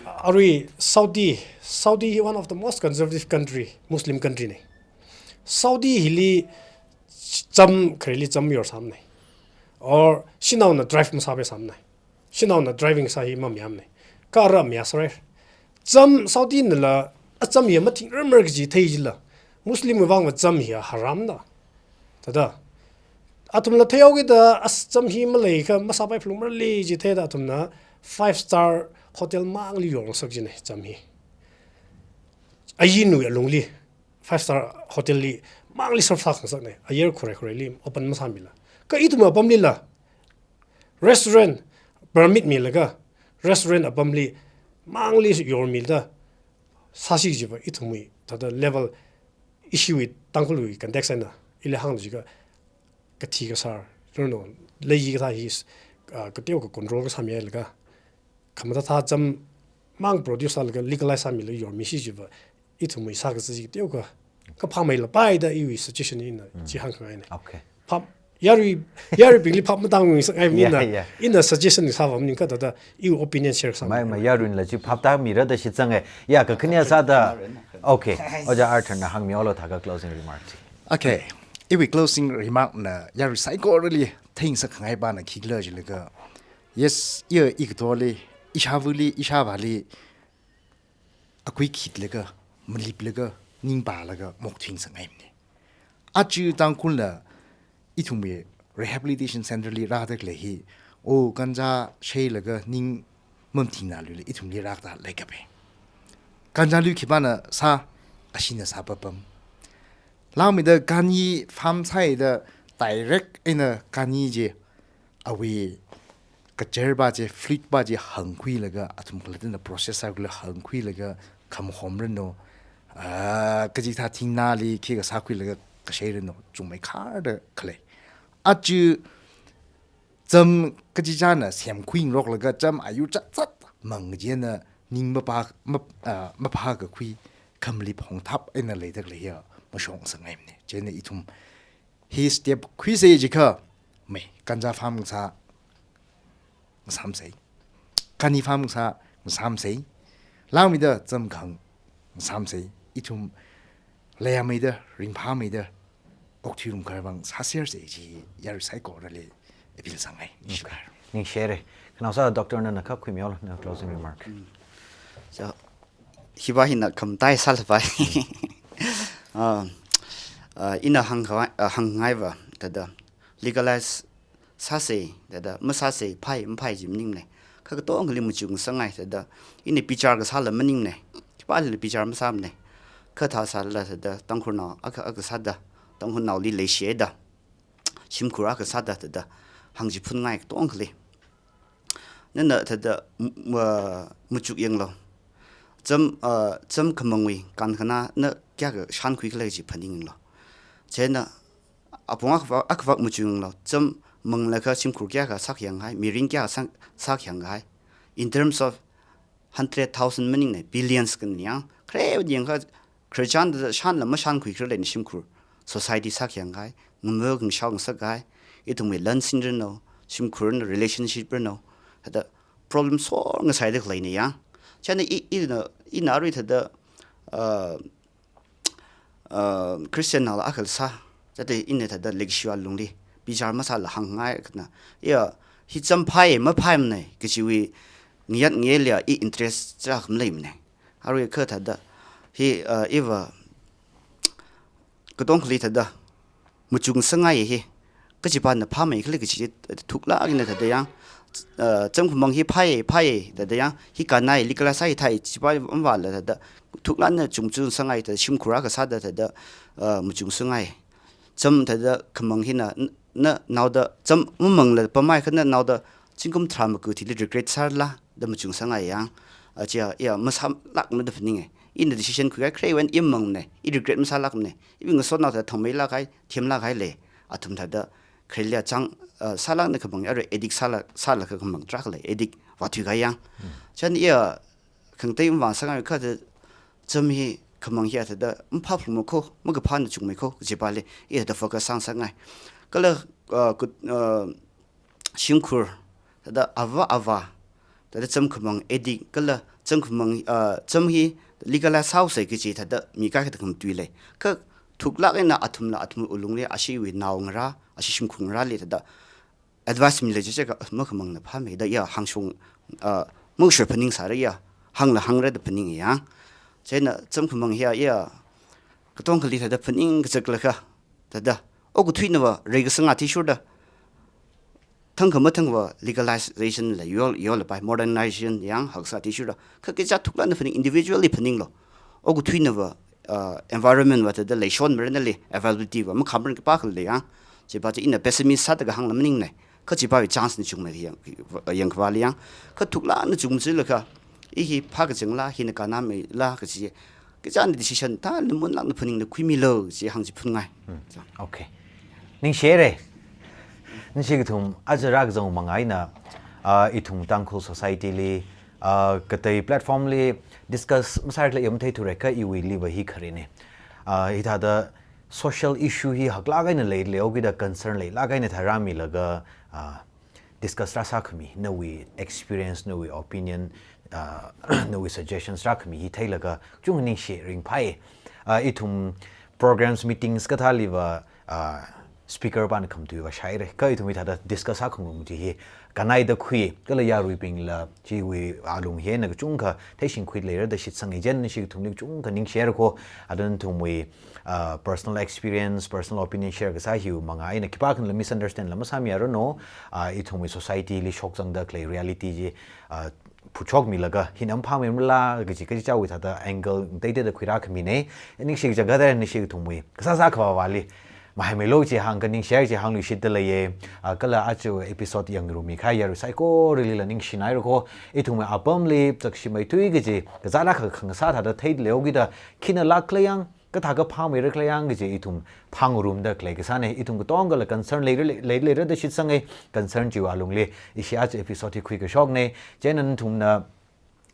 Arui Saudi, Saudi hi one of the most conservative country, Muslim country na. Saudi hili cham, khareli cham yorsāmana. Or shanaona drive masāpaisāmana. Shanaona driving sā hi mamayāmana. Kha ara mayāsāra. Cham Saudi nala acham hi mathingrar mar kaji thei jila, Muslim wui vangva cham hi haram na. Thāda, athumla theihaokida acham hi maleikha masāpai phalungmarali ji theida athumna five star hotel mangli yorngasak jina cham hi. Ainwui alungli, five star hotel li mangli serve sākhangasakna, ayar khurai khuraili open masāmila. Kha ithum apamlila, restaurant permit milaga, restaurant apamli mangli yormida sāsi jiva ithumwui thāda level, ishiwui Tangkhulwui context eina ili hāngda jiakha, kathi kasār, you know, lei kathā hi, ah, kateokha control kasāmihailaga, khamathā thā cham mang produce sālaga legalize sāmilaga yormisi jiva, ithumwui sākazā chi kateokha kaphāmeila paida iwui suggestion ina chi hāngkhangaina. Okay. Phap, yarui, yaruibingli phap matāngngasakngai. Yeah, ina, yeah. Ina suggestion sāva maningkha thāda iwui opinion share sā. Mai, mai, yaruinala chi phap tāmira da shitsanga. Ya, kakhane sāda. Okay. Ojā Arthur na hāngmihaolu thākha closing remark chi. Okay. Iwui closing remark na yarui saikorali theingasakkhangai pana khikhala jilaga, yes, iya ikatoli, ishāvali, ishāvāli akhui khitlaga, maliplaga, ningpālaga maokthuingasakngaimana. Aja Tangkhulna ithumwui rehabilitation center li rāda khalei hi, o, ganja shailaga ning mamathingnaluila ithumli rākatā leikapai. Ganja lui khipāna sā, ashina sā papam. Langmeida ganyi farm sāhaida direct eina ganyi chi, awui kachar pa chi, flute pa chi hangkhuilaga, athum khalattana process sākhuilaga hangkhuilaga, khamahom ranu, ah, kachikathā thingnāli khikha sākhuilaga kashai ranu, chungmeikharda khalei. Aja cham kachichāna semkhuingaroklaga cham ayur chatzat mang chieina ning mapā, map-, ah, maphākakhui khamalip hongthap eina leida khalei hiya mashungngasakngaimana. Chieina ithum hi step khuisa jiakha, Ganja farm sā, ngasāmsei. Kani farm sā, ngasāmsei. Langmeida cham kahāng, ngasāmsei. Ithum leiyameida, ringphāmeida, okathui rumkhavai vang sāsersei chi yarui saikorali appeal sāngai. Ningshikahai. Ningshire. Khanaosa doctor nana kha khuimihaolu, na closing remark. So, hiva hina khamataiya sālapai. Ah, ah, ina hāngkhavai, ah, hāngngai va, thāda legalize sāsei, thāda masāsei, phāi, maphāi chi maningne. Kha katongali machukngasakngai, thāda ina bichar kasāla maningne. Khipālila bichar masāmane. Kha thāsālala thāda Tangkhulnao akha, akha sāda, Tangkhulnaoli leishida, shimkhur akha sāda, thāda hāngchiphunngai katongali. Nana thāda, m-, ma-, machuk yanglu. Cham, ah, cham khamangwui kankhana na kayākha shānkhuikhala chi phaningyanglu. Chieina apong akhavak, akhavak machuk yanglu. Cham manglaga shimkhur kayākha sākhayang kahai, mirin kayākha sā-, sākhayang kahai. In terms of hundred thousand maningne, billions khani yang. Khare yangakha, khararchan thāda shānla mashānkhuikhararlei eina shimkhur, society sākhayang kahai, ngama̱ ngashao ngasak kahai, ithumwui lan sinranu, shimkhurna relationship ranu, thāda problem solve ngasaida khaleina yang. Chieina i, ina, ina arui thāda, ah, ah, Christian naola akha sā, thāda ina thāda leikashiwui lungli bichar masāla hāngngai khana. Iya, hi cham phāi, maphāimane, kachiwui ngayat ngayāli i interest chākha maleimane. Arui kha thāda, hi, ah, iva katongali thāda machukngasakngai hi, kachipana phāmeikhala kachi thuklāk eina thāda yang, ah, cham khamang hi phāi, phāi, thāda yang, hi kannai, legalize sāi thāi, chipa mavāla thāda, thuklāk eina chukngasakngai thāda, shimkhur akha sāda thāda, ah, machukngasakngai. Cham thāda khamang hina, n-, na, naoda, cham mamangla pamai khana naoda, zingkum tharā maku thili regret sārala, da machukngasakngai yang, ah, chiya, iya, masālākmada phaninge. Ina decision khuikahai kharewui eina i mamangmane, i regret masālākmane. Iwui ngasotnao thāda thangmeilāk kahai, themlāk kahai lei. Athum thāda, khareli chang, ah, sālāk eina khamang, arui addict sāla, sālaga khamang tarākha lei, addict vāthuikahai yang. Chieina iya, khangatei mavāngasakngai kha thāda, cham hi khamang hi thāda, maphāphungmako, makaphāna chungmeiko, kachipali, i thāda focus sāngasakngai. Kala, ah, kut-, ah, shimkhur, thāda ava ava, thāda cham khamang addict, kala cham khamang, ah, cham hi legalize sāhaosei kachi thāda mi kaikhata khamatui lei. Kha thuklāk eina athumla athumwui lungli ashiwui naongarā, ashi shimkhur ngarāli thāda advice mila chiakha, ah, makhamangna phāmei da iya hāngshung, ah, mashur phaningsāra iya, hāngla hāngra da phaning yang. Chieina cham khamang hiya iya, katongali thāda phaning kachaklaga, thāda, okathuinava reikasang athishurda, thangkha mathangva legalization la yol, yola pai, modernization yang haksā athishurda. Kha kaja thuklākna phaning, individually phaninglu. Okathuinava, ah, environment va thāda leishon maranali, availability va makhamarang khipākhala lei yang. Chipa chi ina pessimist sāda kahāngla maningne. Kachipawui chance na chungmei yang, yangkhavāli yang. Kha thuklākna chungmei chila kha, i hi phākazangla, hina kannāmeila kachi, kachāna decision thāda munlākna phaningda khuimilu chi hāngchiphunngai. Hmm. Okay. Ningshire. Ningshi kathum, aja rākazang manga eina, ah, ithum Tangkhul society li, ah, katei platform li discuss masārakhala i matheithura kha iwuiliva hi kharene. Ah, hithāda social issue hi haklāk eina lei, leihaokida concern leilāk eina tharāmilaga, ah, discuss rāsākhami, nawui experience, nawui opinion, ah, nawui suggestions rākhami hi theilaga, chungning sharing phai. Ah, ithum programs, meetings kathāliva, ah, speaker pana khamatuiva shaire. Kha ithum hithāda discuss sākhangarum chi hi, kannaida khui, kala yaruibingla, chiwui alung hi eina kachungkha theishingkhui leira da shitsanga, chieina ningshi kathumli kachungkha ningshire ko, adan nathumwui, ah, personal experience, personal opinion share kasā hiwui manga eina khipākhanala misunderstand la masāmiranu, ah, ithumwui society li shokzangda khalei reality chi, ah, phuchokmilaga, hina maphāmei marala kaji, kaji chawui thāda angle ngateiteida khuirākhamine, ningshi kaja gada ningshi kathumwui kasā sākhavāvali mahaimeilu chi hāngkha ningshi chi hāngluishitda leiye, ah, kala aja episode yangrummi kahai yarui saikoralila ningshinaira ko, ithumwui apamli chakshimeithui kaji, kazālāk khangasā thāda theida leihaokida, khina lākkhala yang, kathākha phāmeirakhala yang kaji ithum phāngarumda khalei kasāne, ithum katongala concern leira, lei, leira da shitsanga, concern chiwui alungli ishi aja episode hi khuikashokne, chieina nathumna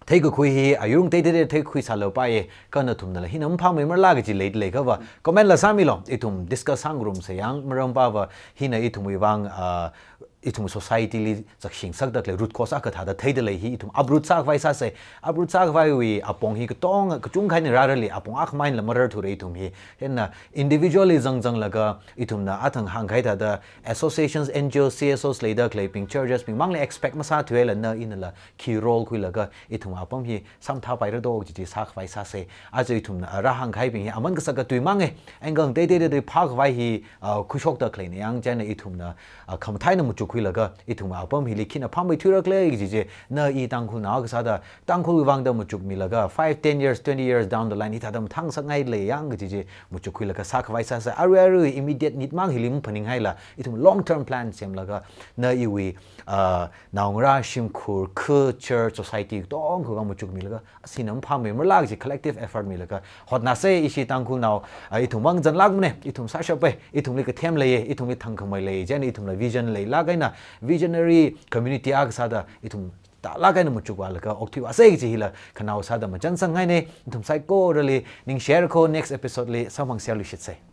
theikakhui hi, ayur ngateiteida theikhui sālapai, kha nathumnala hina maphāmei marala kaji leida leikhava, comment la sāmilu, ithum discuss sāngarumsa yang, maram pava hina ithumwui vang, ah, ithum society li zakshingsakda khalei root cause akha thāda theida lei hi ithum uproot sākhavai sāsa. Uproot sākhavaiwui apong hi katonga kachungkha eina rāra lei, apong akhamang eina la mararthura ithum hi. Chieina individually zangzanglaga ithumna athang hāngkahai thāda associations, N G Os, C S Os leida khaleibing, churches bing mangli expect masāthuihailana inala khi role khuilaga ithum apam hi samphangpaira do kaji chi sākhavai sāsa. Aja ithumna, ah, rāhāngkahaibing hi aman kasaka tui mang e. Angle teiteida phākhavai hi, ah, khuishokda khaleina yang chieina ithumna, ah, khamathā eina machukkhuilaga ithum apam hili khina phāmeithuira khala kaji chi, na i Tangkhulnao akha sāda Tangkhulwui vangda machukmilaga five, ten years, twenty years down the line hithāda mathāngasakngai lei yang kaji chi machukkhuilaga sākhavai sāsa. Arui arui immediate need mang hili maphaninghaila ithum long term plan semlaga na iwui, ah, naongarā, shimkhur, khu, church, society katonga machukmilaga, asina maphāmeimarala kaji collective effort milaga hotnāsa. Ishi Tangkhulnao, ah, ithum mang zanglākmana, ithum sāshapa, ithumli kathem leiya, ithumli thangkhamei lei, chieina ithumla vision leilāk eina visionary community akha sāda ithum tālāk eina machukvālaga okthuivāsa kaji hila khanao sāda machansang ngaina. Ithum saikorali ningshirako, next episode li samphangserluishitsa.